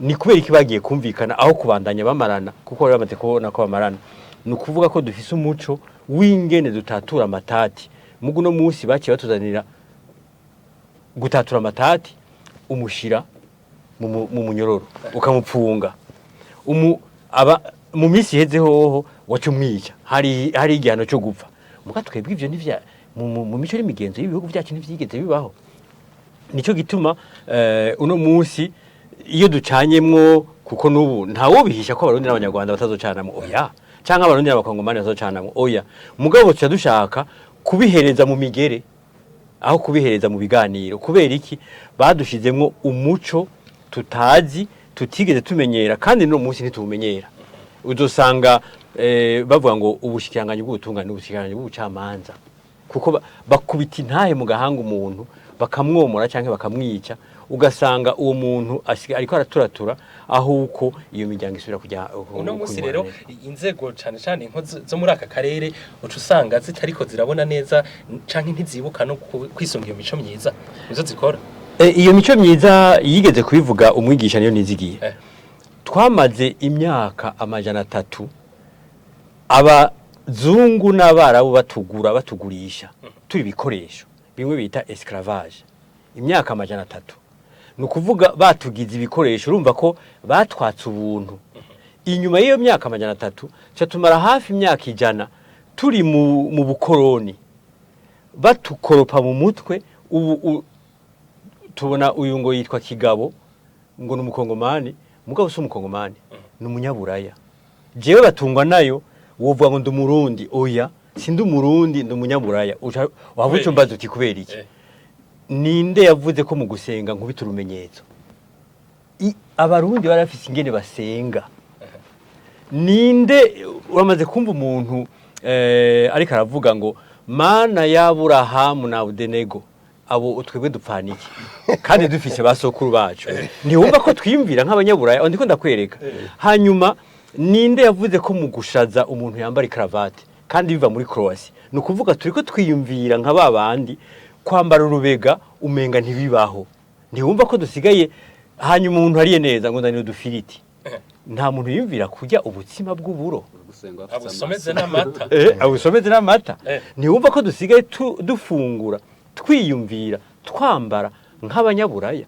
Ni kubera iki bagiye kumvikana aho kubandanya bamarana? Kuko bari bamaze kubona ko bamarana. Ni ukuvuga ko dufise umuco w'ingene dutatura amatati. Mugu no munsi baciye batuzanira gutatura amatati, umushira mu munyororo, ukamupfunga. Aba mu minsi iheze hoho waca umwica, hari igihano cyo gupfa. Muga twebwe ivyo ntivya mu mico n'imigenzo y'ibihugu byacu ntivyigeze bibaho. Nico gituma uno munsi iyo ducanyemwo, kuko nubu ntawobihisha ko Abarundi n'Abanyarwanda batazocanamwo, oya, canke Abarundi n'Abakongomani batazocanamwo, oya, mugabo tuca dushaka kubihereza mu migere aho kubihereza mu biganiro. Kubera iki? Badushizemwo umuco tutazi, tutigeze tumenyera, kandi no munsi ntitumenyera. Uzosanga bavuga ngo ubushikiranganyi bw'ubutungane n'ubushikiranganyi bw'ubucamanza, kuko bakubita intahe mu gahanga umuntu, bakamwomora canke bakamwica, ugasanga uwo muntu ariko araturatura, aho uko iyo miryango isubira kujya Uno munsi kunywana rero neza. Inzego cane cane nko zo muri aka karere uca usanga zitariko zirabona neza canke ntizibuka no kwisunga iyo mico myiza nizo zikora. Iyo mico myiza yigeze kubivuga umwigisha niyo nizigiye. Twamaze imyaka 300 abazungu n'Abarabu batugura, batugurisha, turi ibikoresho bimwe bita esclavage. Imyaka 300, ni ukuvuga batugize ibikoresho. Urumva ko batwatse ubuntu. Inyuma y'iyo myaka 300 ca tumara hafi imyaka 100 turi mu bukoroni, batukoropa mu mutwe. Ubu tubona uyu ngo yitwa Kigabo, ngo ni Umukongomani, mugabo si Umukongomani, ni Umunyaburaya. Jewe Batungwa nayo wovuga ngo ndi Umurundi, oya, sindi Umurundi, ndi Umunyaburaya. Waba uca umbaza uti kubera iki? Ninde yavuze ko mu gusenga nkubita urumenyetso? Abarundi bari bafise ingene basenga. Ninde uramaze kumva umuntu ariko aravuga ngo Mana y'Aburahamu na Abudenego, abo twebwe dupfana iki kandi dufise ba sokuru bacu? Ntiwumva ko twiyumvira nk'Abanyaburaya? Aho ndiko ndakwereka. Hanyuma ninde yavuze ko mu gushaza umuntu yambara ikaravate kandi biva muri Croatia? Ni ukuvuga turiko twiyumvira nka ba bandi, kwambara urubega umenga ntibibaho. Ntiwumva ko dusigaye Hanyuma umuntu ariye neza ngo ndanire udufiriti, nta muntu yumvira kurya ubutsima bw'uburo abusomeze n'amata. Abusomeze n'amata. Ntiwumva ko dusigaye dufungura, twiyumvira, twambara nk'abanyaburaya.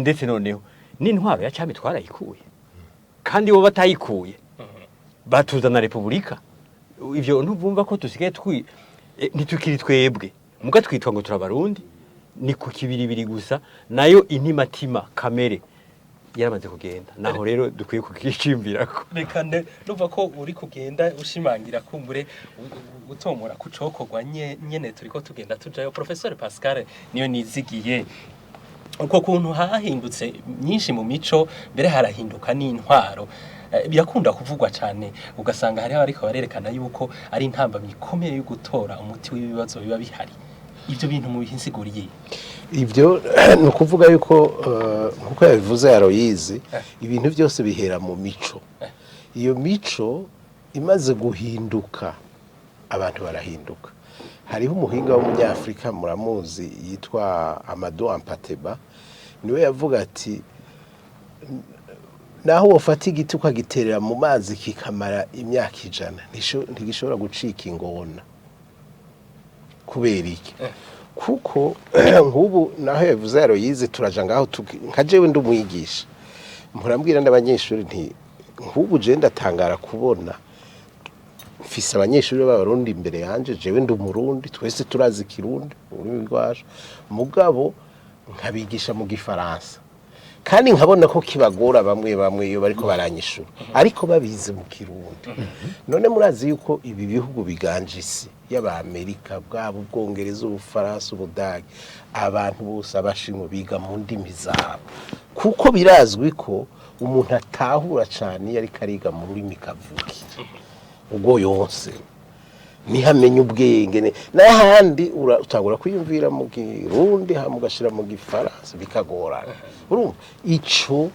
Ndetse noneho n'intwaro ya cami twarayikuye, kandi bo batayikuye batuzana repubulika. Ivyo ntubumva ko dusigaye ntitukiri twebwe, muga twitwa ngo turabarundi, ni ku kibiribiri gusa, nayo intimatima kamere yaramaze kugenda. Naho rero dukwiye kukishimvirako. Reka numva ko uri kugenda ushimangira kumbure utomora kucokorwa nyene turiko tugenda tujayo. Professor Pascal niyo nizigiye, uko kuntu hahindutse myinshi mu mico, mbere harahinduka n'intwaro. Birakunda kuvugwa cyane, ugasanga hariho ariko barerekana yuko ari intambamyi ikomeye yo gutora umuti w'ibibazo biba bihari. Ibyo bintu mu bihinsiguriye? Ibyo ni ukuvuga yuko nkuko yabivuze Aloyizi, ibintu byose bihera mu mico. Iyo mico imaze guhinduka, abantu barahinduka. Hariho umuhinga w'umunyafurika muramuzi yitwa Amadou Hampâté Bâ, niwe yavuga ati naho wofata igiti ukagiterera mu mazi kikamara imyaka 100, ntigishobora gucika ingona. Kubera iki? Kuko nk'ubu naho yavuze Aloyize, turaja ngaho nka jewe ndi umwigisha, murambwira n'abanyeshuri nti nk'ubu je ndatangara kubona mfise abanyeshuri b'abarundi imbere yanje, jewe ndi umurundi, twese turazi ikirundi, ururimi rwacu, mugabo nkabigisha mu gifaransa, kandi nkabona ko kibagora bamwe bamwe iyo bariko baranyishura, ariko babize mu kirundi. None murazi yuko ibi bihugu biganje isi y'Abamerika, bwaba Ubwongereza, Ubufaransa, Ubudage, abantu bose abashinwa biga mu ndimi zabo, kuko birazwi ko umuntu atahura cyane iyo ariko ariga mu rurimi kavukire, ubwo yonse nihamenya ubwenge. N'ahandi utangura kwiyumvira mu kirundi hama ugashira mu gifaransa bikagorana. Urumva ico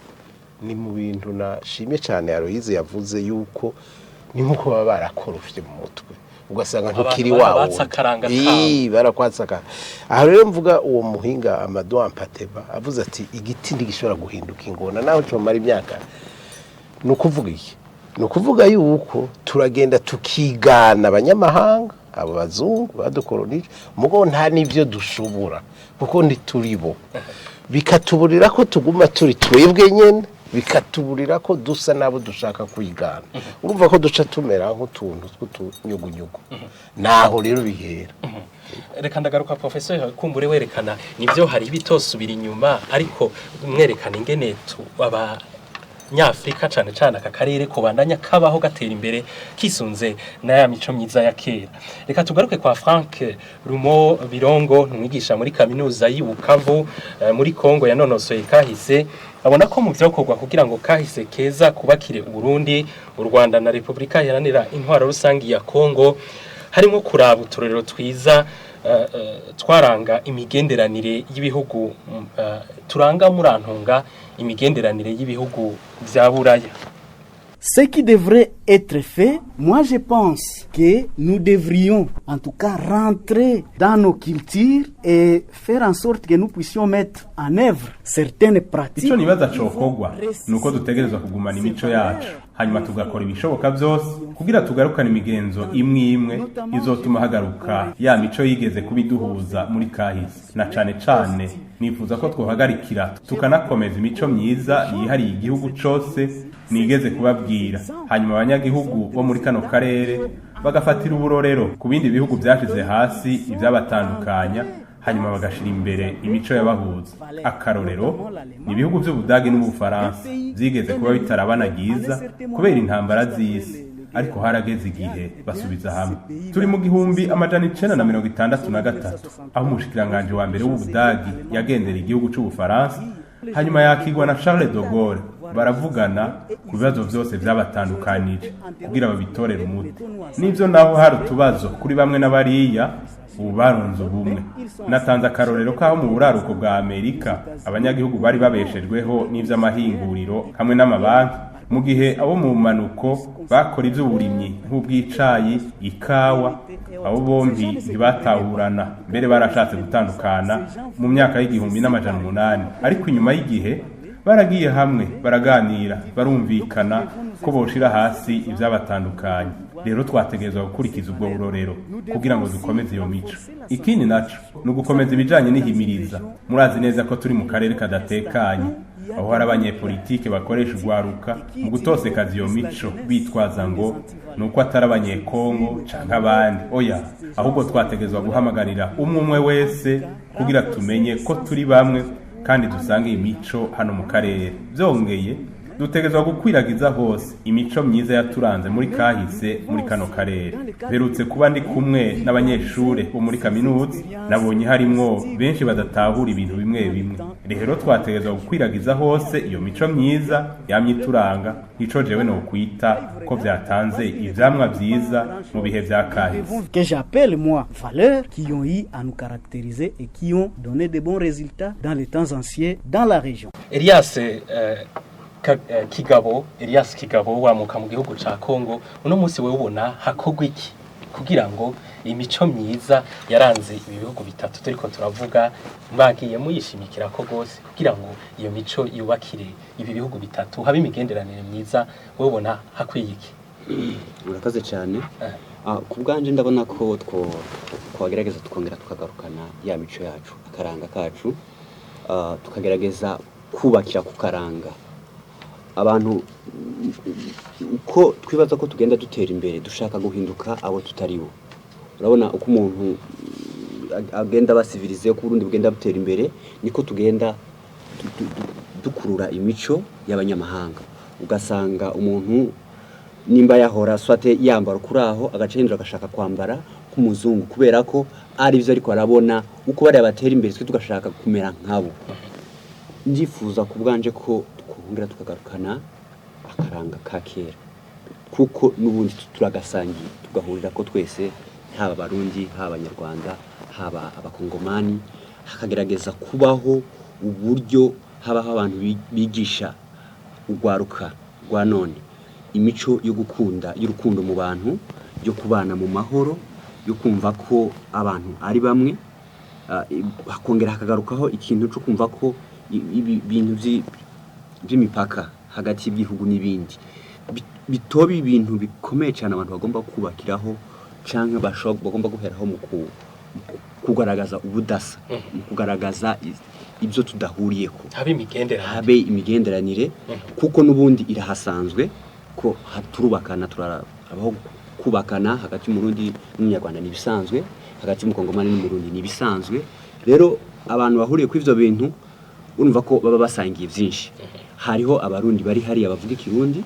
ni mu bintu nashimye cyane Aloyize yavuze, yuko ni nkuko baba barakorofye mu mutwe, ugasanga ntukiri Abantu wawo. barabatse akaranga kabo. Barakwatse akaranga. Aho rero mvuga uwo muhinga Amadou Hampâté Bâ avuze ati igiti ntigishobora guhinduka ingona naho comara imyaka. Ni ukuvuga iki? Ni ukuvuga yuko turagenda tukigana abanyamahanga, abo bazungu badukoronije, mugo nta n'ivyo dushobora kuko ntituri bo, bikatuburira ko tuguma turi twebwe nyene, bikatuburira ko dusa n'abo dushaka kwigana. Urumva ko duca tumera nk'utuntu tw'utunyugunyugu. Naho rero bihera. Reka ndagaruka, professeur, kumbure werekana nivyo hari ibitosubira inyuma, ariko mwerekana ingene tu aba nyafrika cane cane aka karere kobandanya kabaho gatera imbere kisunze na ya mico myiza ya kera. Reka tugaruke kwa Frank Rumo Birongo, numwigisha muri kaminuza y'i Bukavu muri Kongo, yanonosoye kahise. Abona ko mu vyokorwa kugira ngo kahise keza kubakire Uburundi, u Rwanda na Republika Iharanira Intwaro Rusangi ya Kongo, harimo kuraba uturorero twiza twaranga imigenderanire y'ibihugu, turanga murantunga imigenderanire y'ibihugu vya Buraya. Ce qui devrait être fait, moi je pense que nous devrions en tout cas rentrer dans nos cultures et faire en sorte que nous puissions mettre en œuvre certaines pratiques. Icyo nibaza cokogwa ni uko dutegerezwa kugumana imico yacu, hanyuma tugakora ibishoboka byose kugira tugarukane imigenzo imwe imwe izotuma hagaruka ya mico yigeze kuba iduhuza muri kahise. Na cane cane nifuza ko twohagarikira tukanakomeza imico myiza yihariye igihugu cose nigeze kubabwira, hanyuma abanyagihugu bo muri kano karere bagafatira uburorero ku bindi bihugu byashize hasi ibyabatandukanya, hanyuma bagashira imbere imico y'abahuza. Akarorero ni ibihugu by'Ubudage n'Ubufaransa byigeze kuba bitarabana ryiza kubera intambara z'isi, ariko harageze igihe basubiza hamwe. Turi mu 1963, aho umushikiranganji wa mbere w'Ubudagi yagendera igihugu c'Ubufaransa, hanyuma yakigwa na Charles de Gaulle, baravugana ku bibazo byose byabatandukanije kugira babitorere umuti. Nibyo, naho hari utubazo kuri bamwe n'abariya, ubu barunze ubumwe. Natanze akarorero k'aho mu buraruko bwa Amerika abanyagihugu bari babeshejweho n'ivy'amahinguriro hamwe n'amabanki, mu gihe abo mu manuko bakora ivy'uburimyi nk'ubw'icayi, ikawa. Abo bombi ntibatahurana, mbere barashatse gutandukana mu myaka y'1800, ariko inyuma y'igihe Baragiye hamwe, baraganira, barumvikana ko boshira hasi ivyabatandukanye. Rero twategerezwa gukurikiza ubwo burorero kugira ngo dukomeze iyo mico. Ikindi naco ni ugukomeza ibijanye n'ihimiriza. Murazi neza ko turi mu karere kadatekanye, aho hari abanyepolitike bakoresha urwaruka mu gutosekaza iyo mico, bitwaza ngo ni uko atari Abanyekongo canke abandi. Oya, ahubwo twategerezwa guhamagarira umwe umwe wese kugira tumenye ko turi bamwe kandi dusange imico hano mu karere. Byongeye, dutegerezwa gukwiragiza hose imico myiza yaturanze muri kahise muri kano karere. Mperutse kuba ndi kumwe n'abanyeshure bo muri kaminuza, nabonye harimwo benshi badatahura ibintu bimwe bimwe. Rero twategerezwa gukwiragiza hose iyo mico myiza yamye ituranga. Ico jewe nokwita ko vyatanze ivyamwa vyiza mu bihe vya kahise. Que j'appelle moi valeurs qui ont eu à nous caractériser et qui ont donné de bons résultats dans les temps anciens dans la région. Elias Kigabo, Elias Kigabo wamuka mu gihugu ca Kongo, uno munsi wewe ubona hakorwa iki kugira ngo imico myiza yaranze ibi bihugu bitatu turiko turavuga, mwagiye muyishimikira ko gose kugira ngo iyo mico yubakire ibi bihugu bitatu, habe imigenderanire myiza, wewe ubona hakwiye iki? Murakoze cyane. Ku bwanje ndabona ko twagerageza tukongera tukagarukana ya mico yacu, akaranga kacu, tukagerageza kubakira ku karanga. Abantu uko twibaza ko tugenda dutera imbere, dushaka guhinduka abo tutari bo. Urabona uko umuntu agenda basivilize, ko Burundi bugenda butera imbere, niko tugenda dukurura imico y'abanyamahanga. Ugasanga umuntu nimba yahora swate yambara kuri aho, agaca ahindura agashaka kwambara nk'umuzungu kubera ko ari byo, ariko arabona uko bariya batera imbere, twe tugashaka kumera nkabo. Ndifuza ku bwanje ko twongera tukagarukana akaranga ka kera, kuko n'ubundi turagasangiye, tugahurira ko twese, haba Abarundi, haba Abanyarwanda, haba Abakongomani. Hakagerageza kubaho uburyo habaho abantu bigisha urwaruka rwa none imico yo gukunda, y'urukundo mu bantu, yo kubana mu mahoro, yo kumva ko abantu ari bamwe. Hakongera hakagarukaho ikintu cyo kumva ko ibi bintu by'imipaka hagati y'ibihugu n'ibindi bitoba ibintu bikomeye cyane abantu bagomba kubakiraho canke bagomba guheraho mu kugaragaza ubudasa, mu kugaragaza ibyo tudahuriyeko. Habe imigenderanire. Habe imigenderanire, kuko n'ubundi irahasanzwe ko turubakana, turabaho kubakana hagati y'Umurundi n'Umunyarwanda ni ibisanzwe, hagati y'Umukongomani n'Umurundi ni ibisanzwe. Rero abantu bahuriye kuri ivyo bintu, urumva ko baba basangiye byinshi. Hariho Abarundi bari hariya bavuga Ikirundi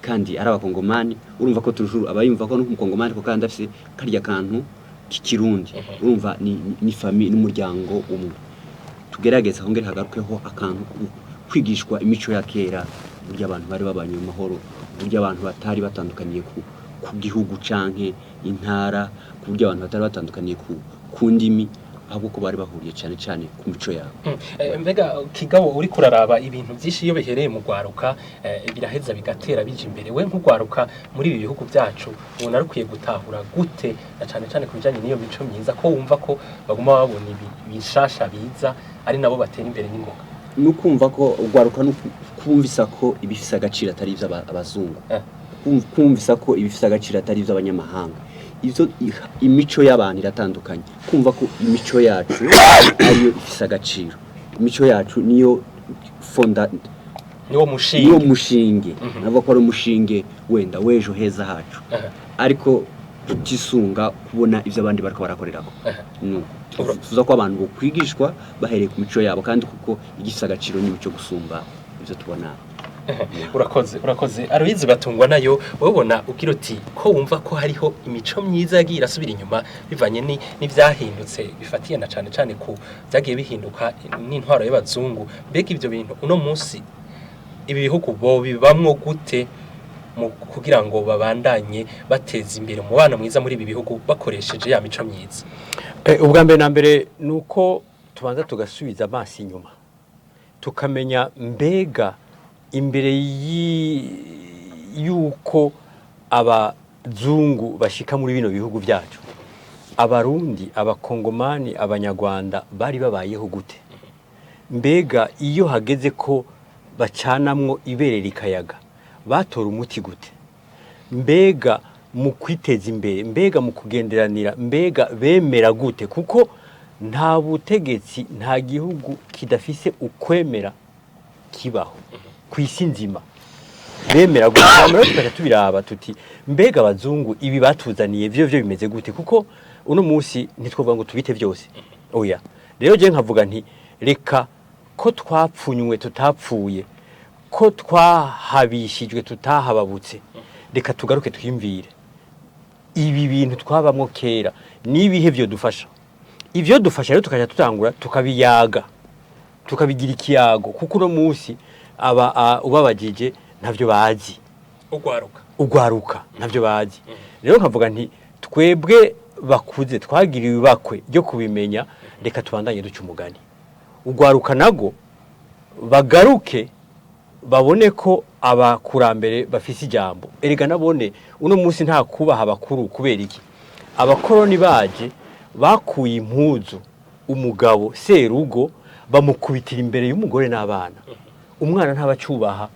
kandi ari Abakongomani, urumva ko toujours aba yumva ko n'Umukongomani, ko kandi afise karya kantu k'Ikirundi. Urumva ni famille, n'umuryango umwe. Tugerageza hongere hagarukeho akantu kwigishwa imico ya kera, uburyo abantu bari babanye mu mahoro, uburyo abantu batari batandukaniye ku gihugu canke intara, ku buryo abantu batari batandukaniye ku ndimi, ahubwo ko bari bahuriye cyane cyane ku mico yabo. Mbega Kigabo, uri kuraraba ibintu byinshi iyo bihereye mu rwaruka, biraheza bigatera bija imbere. We nk'urwaruka muri ibi bihugu byacu, ubona rukwiye gutahura gute, na cane cane ku bijanye n'iyo mico myiza, ko wumva ko baguma babona ibi bishasha biza, ari nabo batera imbere n'ingoga? Ni ukumva ko urwaruka, ni kumvisa ko ibifise agaciro atari ivy'abazungu, kumvisa ko ibifise agaciro atari ivy'abanyamahanga. Ivyo imico y'abantu iratandukanye, kumva ko imico yacu ariyo ifise agaciro, imico yacu niyo fonda niwo mushinge. Niwo mushinge, navuga ko ari umushinge wenda w'ejo heza hacu, ariko tutisunga kubona ivyo abandi bariko barakorerako. Nuko tuza ko abantu bokwigishwa bahereye ku mico yabo, kandi kuko igifise agaciro n'imico gusumba ivyo tubona. Urakoze, urakoze. Aloyizi Batungwa nayo, wowe ubona ugira uti ko wumva ko hariho imico myiza yagiye irasubira inyuma bivanye n'ivyahindutse, bifatiye na cane cane ku vyagiye bihinduka n'intwaro y'abazungu, mbega ivyo bintu uno munsi ibi bihugu bo bibamwo gute mu kugira ngo babandanye bateza imbere umubano mwiza muri ibi bihugu bakoresheje ya mico myiza? Ubwa mbere na mbere ni uko tubanza tugasubiza amaso inyuma, tukamenya mbega imbere y'uko abazungu bashika muri bino bihugu byacu, Abarundi, Abakongomani, Abanyarwanda bari babayeho gute? Mbega iyo hageze ko bacanamwo ibere rikayaga batora umuti gute? Mbega mu kwiteza imbere, mbega mu kugenderanira, mbega bemera gute? Kuko nta butegetsi, nta gihugu kidafise ukwemera kibaho ku isi nzima. Bemera gute? Hanyuma rero tugaca tubiraba tuti mbega abazungu ibi batuzaniye vyo vyo bimeze gute? Kuko uno munsi ntitwovuga ngo tubite byose, oya. Rero je nkavuga nti reka ko twapfunywe tutapfuye, ko twahabishijwe tutahababutse, reka tugaruke twiyumvire ibi bintu twabamwo kera n'ibihe vyo dufasha. Ivyo dufasha rero tukaja tutangura tukabiyaga, tukabigira ikiyago, kuko uno munsi aba ubabajije ntavyo bazi. Ugwaruka. Ugwaruka ntavyo bazi. Rero nkavuga nti twebwe bakuze twagiriwe ibakwe ryo kubimenya, reka tubandanye duca umugani. Ugwaruka nago bagaruke babone ko abakurambere bafise ijambo. Erega nabone uno munsi nta kubaha abakuru. Kubera iki? Abakoroni baje bakuye impuzu umugabo serugo, bamukubitira imbere y'umugore n'abana. Umwana ntabacubaha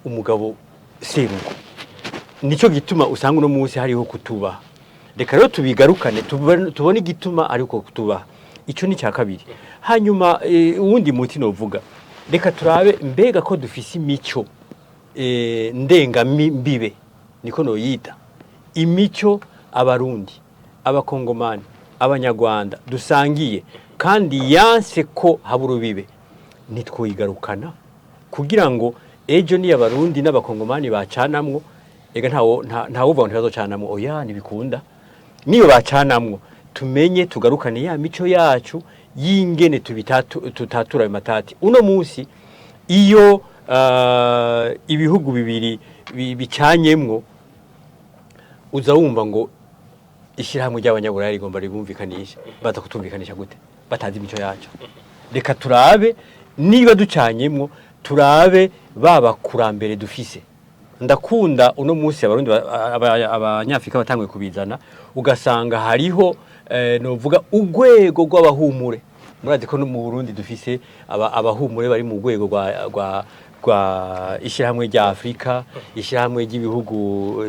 umugabo serugo. Nicyo gituma usanga uno munsi hariho kutubaha. Reka rero tubigarukane, tubone igituma ariko kutubaha. Icyo ni cya kabiri. Hanyuma uwundi muti novuga, reka turabe mbega ko dufise imico ndengambibe, niko noyita, imico Abarundi, Abakongomani, Abanyarwanda dusangiye, kandi yanse ko haba urubibe, ntitwoyigarukana kugira ngo ejo ni Abarundi n'Abakongomani bacanamwo? Ega ntawo ntawuvuga ngo ntibazocanamwo, oya, ntibikunda. Niyo bacanamwo, tumenye tugarukane ya mico yacu y'ingene tutatura ayo matati. Uno munsi iyo ibihugu bibiri bicanyemwo, uza wumva ngo ishyirahamwe ry'Abanyaburaya rigomba ribumvikanisha. Baza kutumvikanisha gute batazi imico yacu? Reka turabe niba ducanyemwo, turabe ba bakurambere dufise. Ndakunda uno munsi Abarundi Abanyafrika batanguye kubizana, ugasanga hariho novuga urwego rw'abahumure. Murazi ko no mu Burundi dufise abahumure bari mu rwego rwa ishyirahamwe rya Afurika, ishyirahamwe ry'ibihugu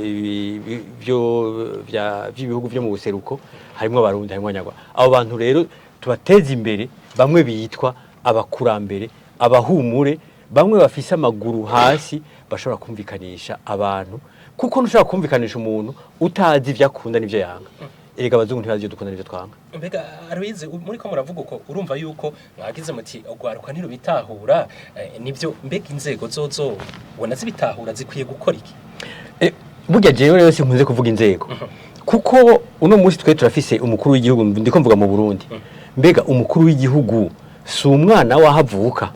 by'ibihugu byo mu buseruko, harimo Abarundi, harimo Abanyarwanda. Abo bantu rero tubateze imbere, bamwe bitwa abakurambere, abahumure, bamwe bafise amaguru hasi, bashobora kumvikanisha abantu, kuko ntushobora kumvikanisha umuntu utazi ivyo akunda n'ivyo yanga. Erega abazungu ntibazi ivyo dukunda n'ivyo twanga. Mbega Aloyize, muri ko muravuga uko, urumva yuko mwagize muti ugwaruka ntirubitahura, nivyo. Mbega inzego zozo ubona zibitahura? Zikwiye gukora iki? Burya jewe rero sinkunze kuvuga inzego, kuko uno munsi twe turafise umukuru w'igihugu, ndiko mvuga mu Burundi. Mbega umukuru w'igihugu si umwana w'ahavuka?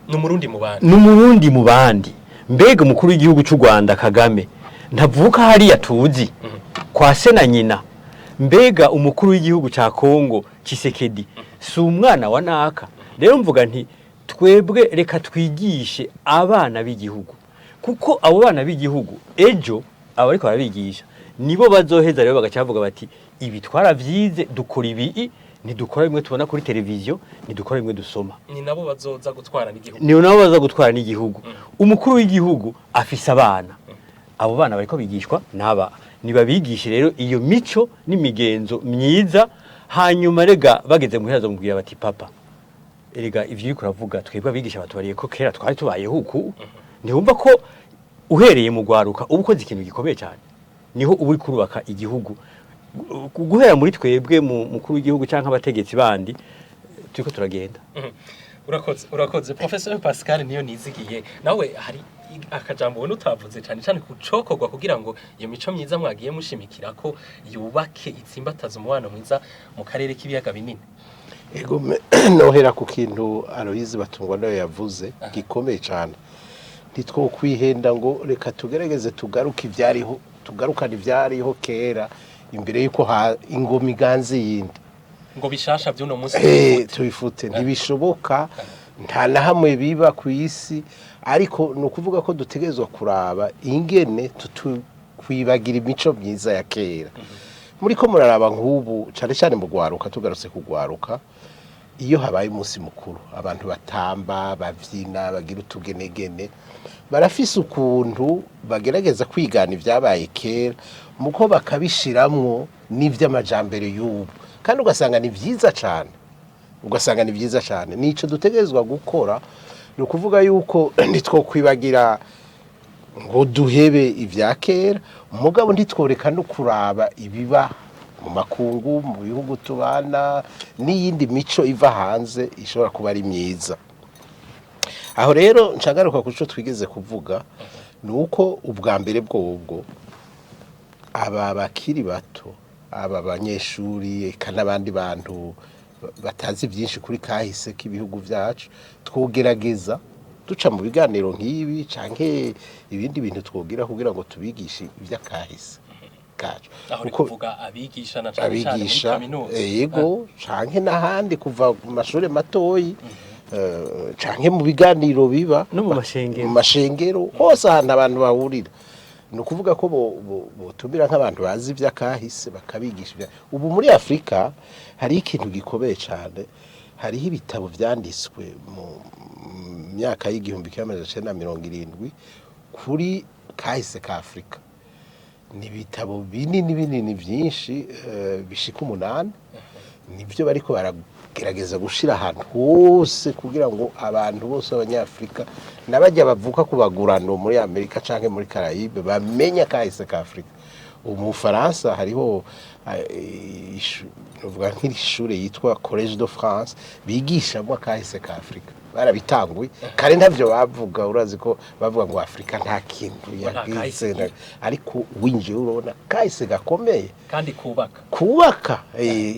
Ni Umurundi mu bandi. Ni Umurundi mu bandi. Mbega umukuru w'igihugu cy'u Rwanda Kagame ntavuka hariya tuzi kwa se na nyina? Mbega umukuru w'igihugu cya Kongo Tshisekedi si umwana wa naka? Rero mvuga nti twebwe reka twigishe abana b'igihugu, kuko abo bana b'igihugu ejo abo ariko barabigisha nibo bazoheza rero bagaca bavuga bati ibi twaravyize, dukora ibi, ntidukora bimwe tubona kuri televiziyo, ntidukora bimwe dusoma. Ni nabo bazoza gutwara n'igihugu. Ni nabo baza gutwara n'igihugu. Umukuru w'igihugu afise abana, abo bana bariko bigishwa n'aba. Nibabigishe rero iyo mico n'imigenzo myiza, hanyuma rega bageze muhira bazomubwira bati papa, erega ivyo uriko uravuga twebwe abigisha batubariye ko kera twari tubayeho uku. Ntiwumva ko uhereye mu gwaruka uba ukoze ikintu gikomeye cyane? Niho uba uri kurubaka igihugu, guhera muri twebwe mu mukuru w'igihugu canke abategetsi bandi turiko turagenda. Urakoze, urakoze Professor Pascal niyo nizigiye. Nawe hari akajambo ubona utavuze cyane cyane kucokorwa kugira ngo iyo mico myiza mwagiye mushimikira ko yubake, itsimbataza umubano mwiza mu karere k'ibiyaga binini? Ego, nohera ku kintu Aloyizi Batungwa nayo yavuze gikomeye cyane. Ntitwokwihenda ngo reka tugerageze tugaruke ibyariho, tugarukane ibyariho kera imbere y'uko ingoma iganze yindi. Ngo bishasha by'uno munsi tubifute, ntibishoboka, nta na hamwe biba ku isi. Ariko ni ukuvuga ko dutegerezwa kuraba ingene kwibagira imico myiza ya kera. Muri ko muraraba nk'ubu, cyane cyane mu gwaruka, tugarutse kugwaruka. Iyo habaye umunsi mukuru, abantu batamba, bavyina, bagira utugenegene, barafise ukuntu bagerageza kwigana ibyabaye kera, muko bakabishiramwo n'ivy'amajambere y'ubu, kandi ugasanga ni vyiza cane, ugasanga ni vyiza cane. Nico dutegerezwa gukora, ni ukuvuga yuko ntitwokwibagira ngo duhebe ibya kera, mugabo ntitworeka no kuraba ibiba mu makungu, mu bihugu tubana, n'iyindi mico iva hanze ishobora kuba ari myiza. Aho rero nshagaruka ku cyo twigeze kuvuga, ni uko ubwa mbere bwobwo aba bakiri bato, aba banyeshuri, eka n'abandi bantu batazi byinshi kuri kahise k'ibihugu byacu, twogerageza duca mu biganiro nk'ibi canke ibindi bintu twogira kugira ngo tubigishe iby'akahise kacu. Aho uri Kuko kuvuga abigisha na cane cane muri abigisha kaminuza? Yego, canke n'ahandi, kuva mu mashuri matoyi, canke mu biganiro biba No mu mashengero. Mu mashengero hose, ahantu abantu bahurira. Ni ukuvuga ko botumira nk'abantu bazi iby'akahise, bakabigisha ubu muri Afurika hariho ikintu gikomeye cyane. Hariho ibitabo vyanditswe mu myaka y'1970 kuri kahise ka Afurika. Ni ibitabo binini binini byinshi, bishika 8. Nibyo bariko baragerageza gushira ahantu hose kugira ngo abantu bose b'Abanyafurika n'abajya bavuka ku bagurano muri Amerika canke muri Caraïbe bamenye kahise ka Afurika. Ubu mu Bufaransa hariho novuga nk'ishure yitwa Collège de France bigishamo akahise ka Afurika. Barabitanguye kare, ntavyo bavuga. Urazi ko bavuga ngo Afurika nta kintu Ngo nta kahise yagize, igira. Ariko winjiye urabona kahise gakomeye kandi kubaka. Kubaka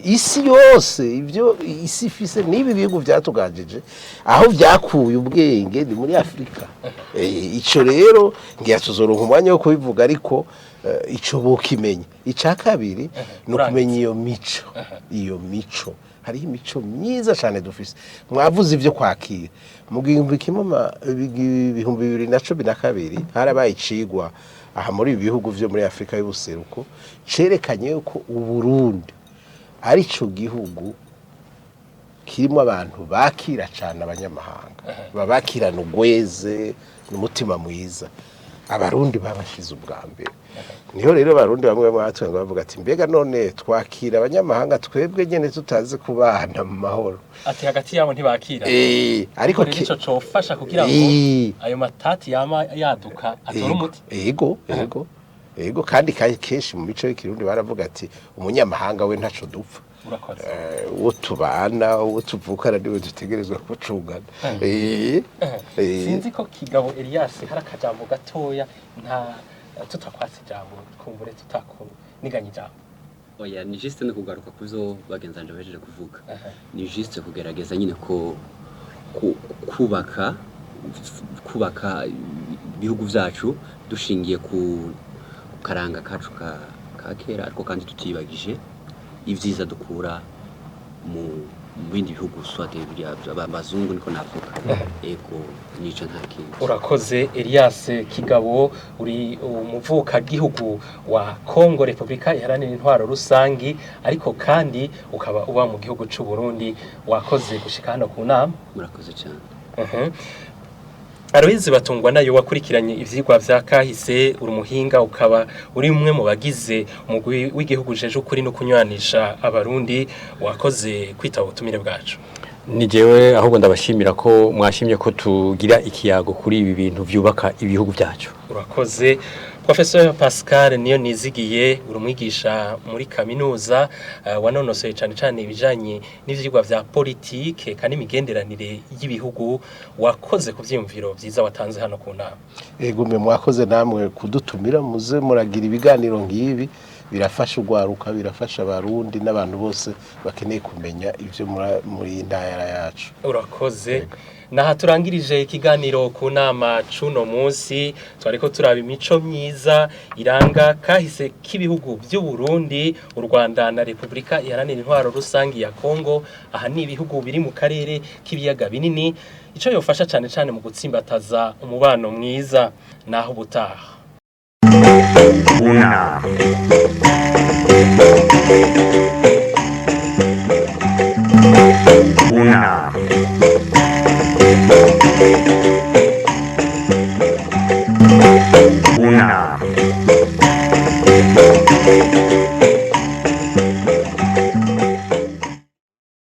isi yose, ibyo isi ifise n'ibi bihugu byatuganjije, aho byakuye ubwenge ni muri Afurika. Ico rero ngiye tuzoronka umwanya wo kubivuga, ariko ico bokimenya. Ica kabiri ni ukumenya iyo mico. Hariho imico myiza cyane dufise. Mwavuze ibyo kwakira mu 2012, harabaye icigwa aha muri ibi bihugu vyo muri Afurika y'ubuseruko cerekanye yuko Uburundi ari cyo gihugu kirimo abantu bakira cyane abanyamahanga, babakirana ugweze n'umutima mwiza. Abarundi babashize ubwa mbere. Niho rero Abarundi bamwe bamwe batwenga bavuga ati: "Mbega none twakira abanyamahanga, twebwe nyene tutazi kubana mu mahoro?" Ati hagati yabo ntibakira. Ariko rero ico cofasha kugira ngo ayo matati yama yaduka atore umuti. Ego, kandi kenshi mu mico y'Ikirundi baravuga ati: "Umunyamahanga we ntaco dupfa." Urakoze. Uwo tubana, uwo tuvukana, niwe dutegerezwa gucungana. Sinzi ko Kigabo Elias hari akajambo gatoya, nta tutakwatse ijambo, kumbure tutakuniganya ijambo. Oya, ni juste no kugaruka kuzo bagenzi banje bahejeje kuvuga. Ni juste kugerageza nyine ko kubaka ibihugu vyacu dushingiye ku karanga kacu ka kera, ariko kandi tutibagije ivyiza dukura mu bindi bihugu, soit biriya abazungu, niko navuga. Ego, nico, nta kindi. Urakoze Elias Kigabo, uri umuvukagihugu wa Kongo, Republika Iharanira Intwaro Rusangi, ariko kandi ukaba uba mu gihugu c'u Burundi. Wakoze gushika hano ku nama. Murakoze cyane. Aloyizi Batungwa nayo, wakurikiranye ivyigwa vya kahise, uri umuhinga, ukaba uri umwe mu bagize umugwi w'igihugu jeje ukuri no kunywanisha Abarundi. Wakoze kwitaba ubutumire bwacu. Ni jewe ahubwo ndabashimira ko mwashimye ko tugira ikiyago kuri ibi bintu vyubaka ibihugu byacu. Urakoze. Professor Pascal niyo nizigiye, uri umwigisha muri kaminuza, wanonosoye cane cane ibijanye n'ivyigwa vya politike kandi imigenderanire y'ibihugu. Wakoze ku vyiyumviro vyiza watanze hano ku nama. Ego mwe, mwakoze namwe kudutumira. Muze muragira ibiganiro nk'ibi, birafasha urwaruka, birafasha Abarundi n'abantu bose bakeneye kumenya ivyo muri iyi ntara yacu. Urakoze. Naha turangirije ikiganiro ku nama cuno munsi. Twariko turaba imico myiza iranga kahise k'ibihugu by'u Burundi, u Rwanda na Republika Iharanira Intwaro Rusangi ya Kongo. Aha ni ibihugu biri mu karere k'ibiyaga binini. Ico yofasha cane cane mu gutsimbataza umubano mwiza. Naho ubutaha. Unama. Unama.